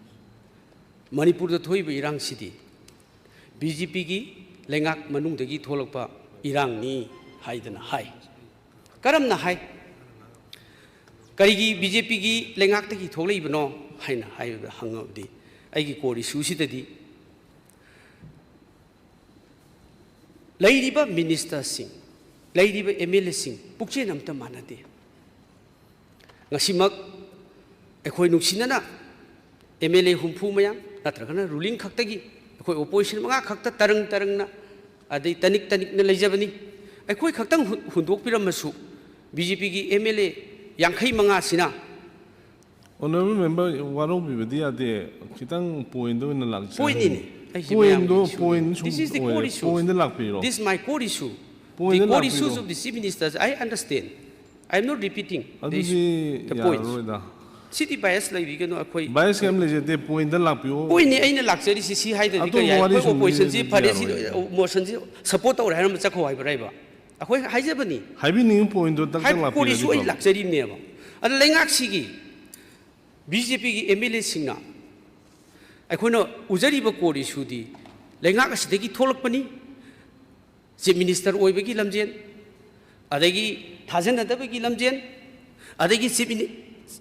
ꯃꯅꯤꯄꯨꯔꯗ ꯊꯣꯛꯏꯕ ꯏꯔꯥꯡꯁꯤꯗꯤ ꯕꯤ ꯖꯦ ꯄꯤꯒꯤ ꯂꯩꯉꯥꯛ ꯃꯅꯨꯡꯗꯒꯤ ꯊꯣꯛꯂꯛꯄ ꯏꯔꯥꯡꯅꯤ ꯍꯥꯏꯗꯅ ꯍꯥꯏ꯫ ꯀꯔꯝꯅ ꯍꯥꯏ? ꯀꯔꯤꯒꯤ ꯕꯤ ꯖꯦ ꯄꯤꯒꯤ ꯂꯩꯉꯥꯛꯇꯒꯤ ꯊꯣꯛꯂꯛꯏꯕꯅꯣ ꯍꯥꯏꯅ ꯍꯥꯏꯕꯗ, ꯍꯪꯉꯕꯗꯤ, ꯑꯩꯒꯤ core issueꯁꯤꯗꯗꯤ ꯂꯩꯔꯤꯕ ministerꯁꯤꯡ, ꯂꯩꯔꯤꯕ ꯑꯦꯝ ꯑꯦꯜ ꯑꯦꯁꯤꯡ ꯄꯨꯛꯆꯦꯜ ꯑꯃꯠꯇ ꯃꯥꯟꯅꯗꯦ꯫ ꯉꯁꯤꯃꯛ ꯑꯩꯈꯣꯏ ꯅꯨꯡꯁꯤꯅꯅ ꯑꯦꯝ ꯑꯦꯜ ꯑꯦ ꯍꯨꯝꯐꯨ ꯃꯌꯥꯝ, ꯅꯠꯇ꯭ꯔꯒꯅ ruling ꯈꯛꯇꯒꯤ, ꯑꯩꯈꯣꯏ opposition ꯃꯉꯥ ꯈꯛꯇ ꯇꯔꯪ ꯇꯔꯪꯅ, ꯑꯗꯩ ꯇꯅꯤꯛ ꯇꯅꯤꯛꯅ ꯂꯩꯖꯕꯅꯤ꯫ ꯑꯩꯈꯣꯏ ꯈꯛꯇꯪ ꯍꯨ-, ꯍꯨꯟꯗꯣꯛꯄꯤꯔꯝꯃꯁꯨ, ꯕꯤ ꯖꯦ ꯄꯤꯒꯤ ꯑꯦꯝ ꯑꯦꯜ ꯑꯦ ꯌꯥꯡꯈꯩ ꯃꯉꯥꯁꯤꯅ Honorable member, ꯋꯥꯔꯧꯕꯤꯕꯗꯤ ꯌꯥꯗꯦ, ꯈꯤꯇꯪ pointꯗ ꯑꯣꯏꯅ ꯂꯥꯛꯆꯒꯦ꯫ Pointꯅꯤꯅꯦ ꯑꯩꯁꯦ Pointꯗꯣ ꯃꯌꯥꯝꯒꯤ issue꯫ Point ꯁꯨꯝ This is the ꯑꯣꯏꯔꯦ꯫ Core issue꯫ Pointꯗ ꯂꯥꯛꯄꯤꯔꯣ꯫ This is my core issue. Pointꯗ The core ꯂꯥꯛꯄꯤꯔꯣ꯫ Issues of the Chief Ministers, I understand. I am not repeating the ꯑꯗꯨꯗꯤ issue, the points. ꯌꯥꯔꯔꯣꯏꯗ꯫ CD bias ꯂꯩꯕꯤꯒꯅꯨ ꯑꯩꯈꯣꯏ꯫ Bias ꯀꯩꯝ ꯂꯩꯖꯗꯦ, pointꯗ ꯂꯥꯛꯄꯤꯌꯣ꯫ Pointꯅꯤ ꯑꯩꯅ ꯂꯥꯛꯆꯔꯤꯁꯤ, ꯁꯤ ꯍꯥꯏꯗ꯭ꯔꯗꯤ ꯑꯇꯣꯞꯄ ꯀꯔꯤ ꯍꯥꯏ? ꯋꯥꯔꯤ ꯑꯩꯈꯣꯏ ꯁꯨꯝ oppositionꯁꯤ ꯂꯤꯔꯗꯤ ꯐꯔꯦ, ꯁꯤ ꯌꯥꯔꯣꯏ꯫ Motionꯁꯤ support ꯇꯧꯔꯦ ꯍꯥꯏꯔꯝꯕ ꯆꯠꯈꯣ ꯍꯥꯏꯕ꯭ꯔꯥ ꯍꯥꯏꯕ? ꯑꯩꯈꯣꯏ ꯍꯥꯏꯖꯕꯅꯤ꯫ ꯍꯥꯏꯕꯤꯅꯤꯡꯉꯤ pointꯗꯣ ꯇꯛ ꯇꯛ ꯍꯥꯏꯕ core issue ꯑꯩ ꯂꯥꯛꯄꯤꯔꯗꯤ ꯐꯕ꯫ ꯂꯥꯛꯆꯔꯤꯕꯅꯦꯕ꯫ ꯑꯗ ꯂꯩꯉꯥꯛꯁꯤꯒꯤ BJPꯒꯤ MLAꯁꯤꯡꯅ ꯑꯩꯈꯣꯏꯅ ꯎꯖꯔꯤꯕ core issueꯗꯤ ꯂꯩꯉꯥꯛ ꯑꯁꯤꯗꯒꯤ ꯊꯣꯛꯂꯛꯄꯅꯤ꯫ Chief Minister ꯑꯣꯏꯕꯒꯤ ꯂꯝꯖꯦꯟ, ꯑꯗꯒꯤ ꯊꯥꯖꯅꯗꯕꯒꯤ ꯂꯝꯖꯦꯟ, ꯑꯗꯒꯤ Chief Mini-,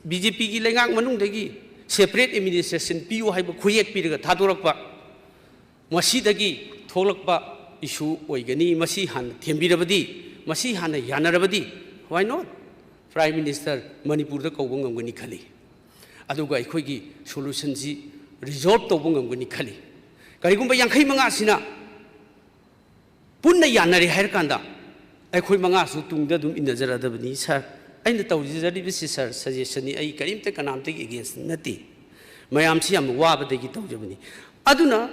BJPꯒꯤ ꯂꯩꯉꯥꯛ ꯃꯅꯨꯡꯗꯒꯤ separate administration ꯄꯤꯌꯨ ꯍꯥꯏꯕ ꯈꯨꯌꯦꯛ ꯄꯤꯔꯒ ꯊꯥꯗꯣꯔꯛꯄ, ꯃꯁꯤꯗꯒꯤ ꯊꯣꯛꯂꯛꯄ issue ꯑꯣꯏꯒꯅꯤ꯫ ꯃꯁꯤ ꯍꯥꯟꯅ ꯊꯦꯝꯕꯤꯔꯕꯗꯤ, ꯃꯁꯤ ꯍꯥꯟꯅ ꯌꯥꯅꯔꯕꯗꯤ, why not? Prime Minister ꯃꯅꯤꯄꯨꯔꯗ ꯀꯧꯕ ꯉꯝꯒꯅꯤ ꯈꯜꯂꯤ꯫ ꯑꯗꯨꯒ ꯑꯩꯈꯣꯏꯒꯤ solutionꯁꯤ resolve ꯇꯧꯕ ꯉꯝꯒꯅꯤ ꯈꯜꯂꯤ꯫ ꯀꯔꯤꯒꯨꯝꯕ ꯌꯥꯡꯈꯩ ꯃꯉꯥꯁꯤꯅ ꯄꯨꯟꯅ ꯌꯥꯅꯔꯦ ꯍꯥꯏꯔꯀꯥꯟꯗ ꯑꯩꯈꯣꯏ ꯃꯉꯥꯁꯨ ꯇꯨꯡꯗ ꯑꯗꯨꯝ ꯏꯟꯅꯖꯔꯗꯕꯅꯤ꯫ Sir, ꯑꯩꯅ ꯇꯧꯖꯔꯤꯕꯁꯤ, sir, suggestionꯅꯤ, ꯑꯩ ꯀꯔꯤꯝꯇ ꯀꯅꯥꯝꯇꯒꯤ against ꯅꯠꯇꯦ꯫ ꯃꯌꯥꯝꯁꯤ ꯌꯥꯝ ꯋꯥꯕꯗꯒꯤ ꯇꯧꯖꯕꯅꯤ꯫ ꯑꯗꯨꯅ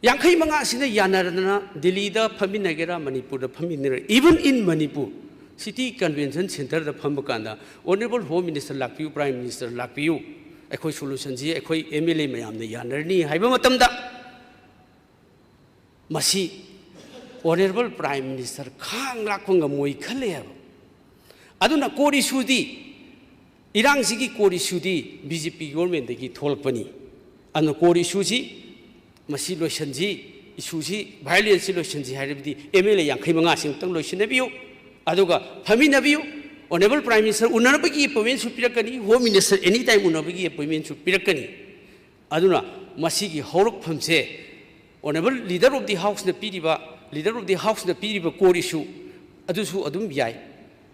ꯌꯥꯡꯈꯩ ꯃꯉꯥꯁꯤꯅ ꯌꯥꯅꯔꯗꯅ ꯗꯤꯜꯂꯤꯗ ꯐꯝꯃꯤꯟꯅꯒꯦꯔꯥ, ꯃꯅꯤꯄꯨꯔꯗ ꯐꯝꯃꯤꯟꯅꯒꯦꯔꯥ, even in Manipur, City Convention Centreꯗ ꯐꯝꯕ ꯀꯥꯟꯗ Honorable Home Minister ꯂꯥꯛꯄꯤꯌꯨ, Prime Minister ꯂꯥꯛꯄꯤꯌꯨ, ꯑꯩꯈꯣꯏ solutionꯁꯤ ꯑꯩꯈꯣꯏ MLA ꯃꯌꯥꯝꯅ ꯌꯥꯅꯔꯅꯤ ꯍꯥꯏꯕ ꯃꯇꯝꯗ, ꯃꯁꯤ Honorable Prime Minister ꯈꯥꯡ ꯂꯥꯛꯄ ꯉꯝꯃꯣꯏ ꯈꯜꯂꯦ ꯍꯥꯏꯕ꯫ ꯑꯗꯨꯅ core issueꯗꯤ, ꯏꯔꯥꯡꯁꯤꯒꯤ core issueꯗꯤ BJP governmentꯗꯒꯤ ꯊꯣꯛꯂꯛꯄꯅꯤ꯫ ꯑꯗꯨꯅ core issueꯁꯤ ꯃꯁꯤ ꯂꯣꯏꯁꯤꯟꯁꯤ, issueꯁꯤ, violenceꯁꯤ ꯂꯣꯏꯁꯤꯟꯁꯤ ꯍꯥꯏꯔꯕꯗꯤ MLA ꯌꯥꯡꯈꯩ ꯃꯉꯥꯁꯤ ꯑꯃꯨꯛꯇꯪ ꯂꯣꯏꯁꯤꯟꯅꯕꯤꯌꯨ, ꯑꯗꯨꯒ ꯐꯝꯃꯤꯟꯅꯕꯤꯌꯨ꯫ Honorable Prime Minister ꯎꯅꯅꯕꯒꯤ appointmentꯁꯨ ꯄꯤꯔꯛꯀꯅꯤ, Home Minister anytime ꯎꯅꯕꯒꯤ appointmentꯁꯨ ꯄꯤꯔꯛꯀꯅꯤ꯫ ꯑꯗꯨꯅ ꯃꯁꯤꯒꯤ ꯍꯧꯔꯛꯐꯝꯁꯦ Honorable Leader of the Houseꯅ ꯄꯤꯔꯤꯕ, Leader of the Houseꯅ ꯄꯤꯔꯤꯕ core issue ꯑꯗꯨꯁꯨ ꯑꯗꯨꯝ ꯌꯥꯏ,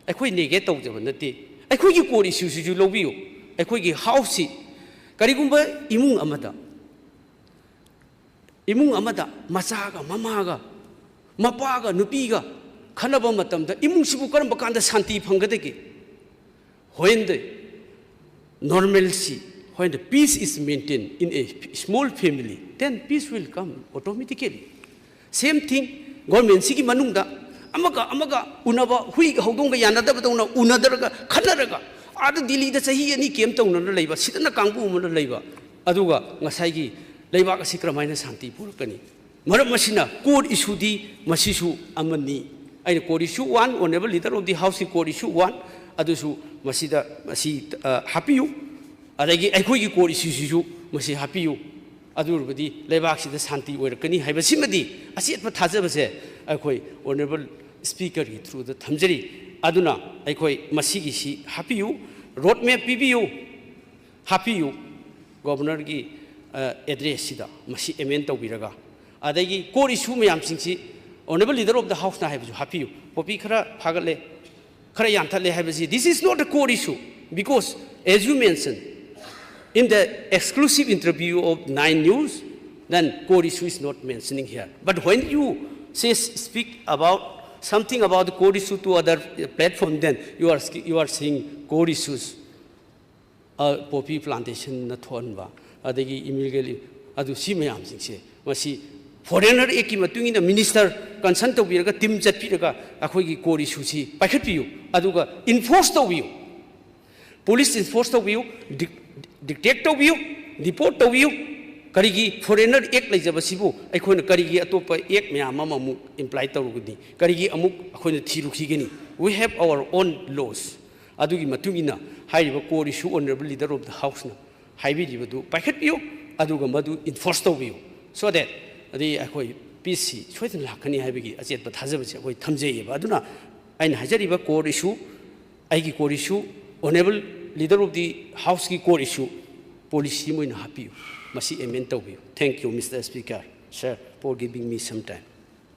ꯑꯩꯈꯣꯏ negate ꯇꯧꯖꯕ ꯅꯠꯇꯦ꯫ ꯑꯩꯈꯣꯏꯒꯤ core issueꯁꯤꯁꯨ ꯂꯧꯕꯤꯌꯨ꯫ ꯑꯩꯈꯣꯏꯒꯤ Houseꯁꯤ ꯀꯔꯤꯒꯨꯝꯕ ꯏꯃꯨꯡ ꯑꯃꯗ, ꯏꯃꯨꯡ ꯑꯃꯗ ꯃꯆꯥꯒ ꯃꯃꯥꯒ ꯃꯄꯥꯒ ꯅꯨꯄꯤꯒ ꯈꯠꯅꯕ ꯃꯇꯝꯗ ꯏꯃꯨꯡꯁꯤꯕꯨ ꯀꯔꯝꯕ ꯀꯥꯟꯗ ꯁꯥꯟꯇꯤ ꯐꯪꯒꯗꯒꯦ? When the Normalcy, when the peace is maintained in a small family, then peace will come automatically. Same thing, government ꯁꯤꯒꯤ ꯃꯅꯨꯡꯗ ꯑꯃꯒ ꯑꯃꯒ ꯎꯅꯕ, ꯍꯨꯏꯒ ꯍꯧꯗꯣꯡꯒ ꯌꯥꯅꯗꯕꯗꯧꯅ ꯎꯅꯗꯔꯒ ꯈꯠꯅꯔꯒ ꯑꯥꯗ ꯗꯤꯜꯂꯤꯗ ꯆꯍꯤ ꯑꯅꯤ ꯀꯦꯝ ꯇꯧꯅꯅ ꯂꯩꯕ, ꯁꯤꯗꯅ ꯀꯥꯡꯕꯨ ꯑꯃꯅ ꯂꯩꯕ, ꯑꯗꯨꯒ ꯉꯁꯥꯏꯒꯤ ꯂꯩꯕꯥꯛ ꯑꯁꯤ ꯀꯔꯝꯍꯥꯏꯅ ꯁꯥꯟꯇꯤ ꯄꯨꯔꯛꯀꯅꯤ? ꯃꯔꯝ ꯑꯁꯤꯅ core issueꯗꯤ ꯃꯁꯤꯁꯨ ꯑꯃꯅꯤ꯫ ꯑꯩꯅ core issue one, Honorable Leader of the Houseꯀꯤ core issue one, ꯑꯗꯨꯁꯨ ꯃꯁꯤꯗ, ꯃꯁꯤ, ꯑ, ꯍꯥꯞꯄꯤꯌꯨ꯫ ꯑꯗꯒꯤ ꯑꯩꯈꯣꯏꯒꯤ core issueꯁꯤꯁꯨ ꯃꯁꯤ ꯍꯥꯞꯄꯤꯌꯨ꯫ ꯑꯗꯨ ꯑꯣꯏꯔꯕꯗꯤ ꯂꯩꯕꯥꯛꯁꯤꯗ ꯁꯥꯟꯇꯤ ꯑꯣꯏꯔꯛꯀꯅꯤ ꯍꯥꯏꯕꯁꯤꯃꯗꯤ ꯑꯆꯦꯠꯄ ꯊꯥꯖꯕꯁꯦ ꯑꯩꯈꯣꯏ Honorable Speakerꯒꯤ throughꯗ ꯊꯝꯖꯔꯤ꯫ ꯑꯗꯨꯅ ꯑꯩꯈꯣꯏ ꯃꯁꯤꯒꯤꯁꯤ ꯍꯥꯞꯄꯤꯌꯨ, road map ꯄꯤꯕꯤꯌꯨ, ꯍꯥꯞꯄꯤꯌꯨ꯫ Governorꯒꯤ, ꯑ, addressꯁꯤꯗ ꯃꯁꯤ amend ꯇꯧꯕꯤꯔꯒ, ꯑꯗꯒꯤ core issue ꯃꯌꯥꯝꯁꯤꯡꯁꯤ Honorable Leader of the Houseꯅ ꯍꯥꯏꯕꯁꯨ ꯍꯥꯞꯄꯤꯌꯨ꯫ ꯄꯣꯄꯤ ꯈꯔ ꯐꯥꯒꯠꯂꯦ, ꯈꯔ ꯌꯥꯟꯊꯠꯂꯦ ꯍꯥꯏꯕꯁꯤ, this is not a core issue, because as you mentioned in the exclusive interview of Nine News, then core issue is not mentioning here. But when you say, speak about something about the core issue to other platform, then you are, you are saying core issues꯫ ꯑ, poppy plantationꯅ ꯊꯣꯛꯍꯟꯕ, ꯑꯗꯒꯤ illegal, ꯑꯗꯨ ꯁꯤ ꯃꯌꯥꯝꯁꯤꯡꯁꯦ, ꯃꯁꯤ Foreigner Actꯀꯤ ꯃꯇꯨꯡ ꯏꯟꯅ minister consult ꯇꯧꯕꯤꯔꯒ, team ꯆꯠꯄꯤꯔꯒ ꯑꯩꯈꯣꯏꯒꯤ core issueꯁꯤ ꯄꯥꯏꯈꯠꯄꯤꯌꯨ, ꯑꯗꯨꯒ enforce ꯇꯧꯕꯤꯌꯨ꯫ Police enforce ꯇꯧꯕꯤꯌꯨ, dic-, detect ꯇꯧꯕꯤꯌꯨ, deport ꯇꯧꯕꯤꯌꯨ꯫ ꯀꯔꯤꯒꯤ Foreigner Act ꯂꯩꯖꯕꯁꯤꯕꯨ ꯑꯩꯈꯣꯏꯅ ꯀꯔꯤꯒꯤ ꯑꯇꯣꯞꯄ act ꯃꯌꯥꯝ ꯑꯃ ꯑꯃꯨꯛ imply ꯇꯧꯔꯨꯒꯅꯤ? ꯀꯔꯤꯒꯤ ꯑꯃꯨꯛ ꯑꯩꯈꯣꯏꯅ ꯊꯤꯔꯨꯈꯤꯒꯅꯤ? We have our own laws꯫ ꯑꯗꯨꯒꯤ ꯃꯇꯨꯡ ꯏꯟꯅ ꯍꯥꯏꯔꯤꯕ core issue Honorable Leader of the Houseꯅ ꯍꯥꯏꯕꯤꯔꯤꯕꯗꯨ ꯄꯥꯏꯈꯠꯄꯤꯌꯨ, ꯑꯗꯨꯒ ꯃꯗꯨ enforce ꯇꯧꯕꯤꯌꯨ, so that ꯑꯗꯩ ꯑꯩꯈꯣꯏ peaceꯁꯤ ꯁꯣꯏꯗꯅ ꯂꯥꯛꯀꯅꯤ ꯍꯥꯏꯕꯒꯤ ꯑꯆꯦꯠꯄ ꯊꯥꯖꯕꯁꯤ ꯑꯩꯈꯣꯏ ꯊꯝꯖꯩꯌꯦꯕ꯫ ꯑꯗꯨꯅ ꯑꯩꯅ ꯍꯥꯏꯖꯔꯤꯕ core issue, ꯑꯩꯒꯤ core issue, Honorable Leader of the Houseꯀꯤ core issue, policy ꯑꯃ ꯑꯣꯏꯅ ꯍꯥꯞꯄꯤꯌꯨ, ꯃꯁꯤ amend ꯇꯧꯕꯤꯌꯨ꯫ Thank you, Mister Speaker, sir, for giving me some time.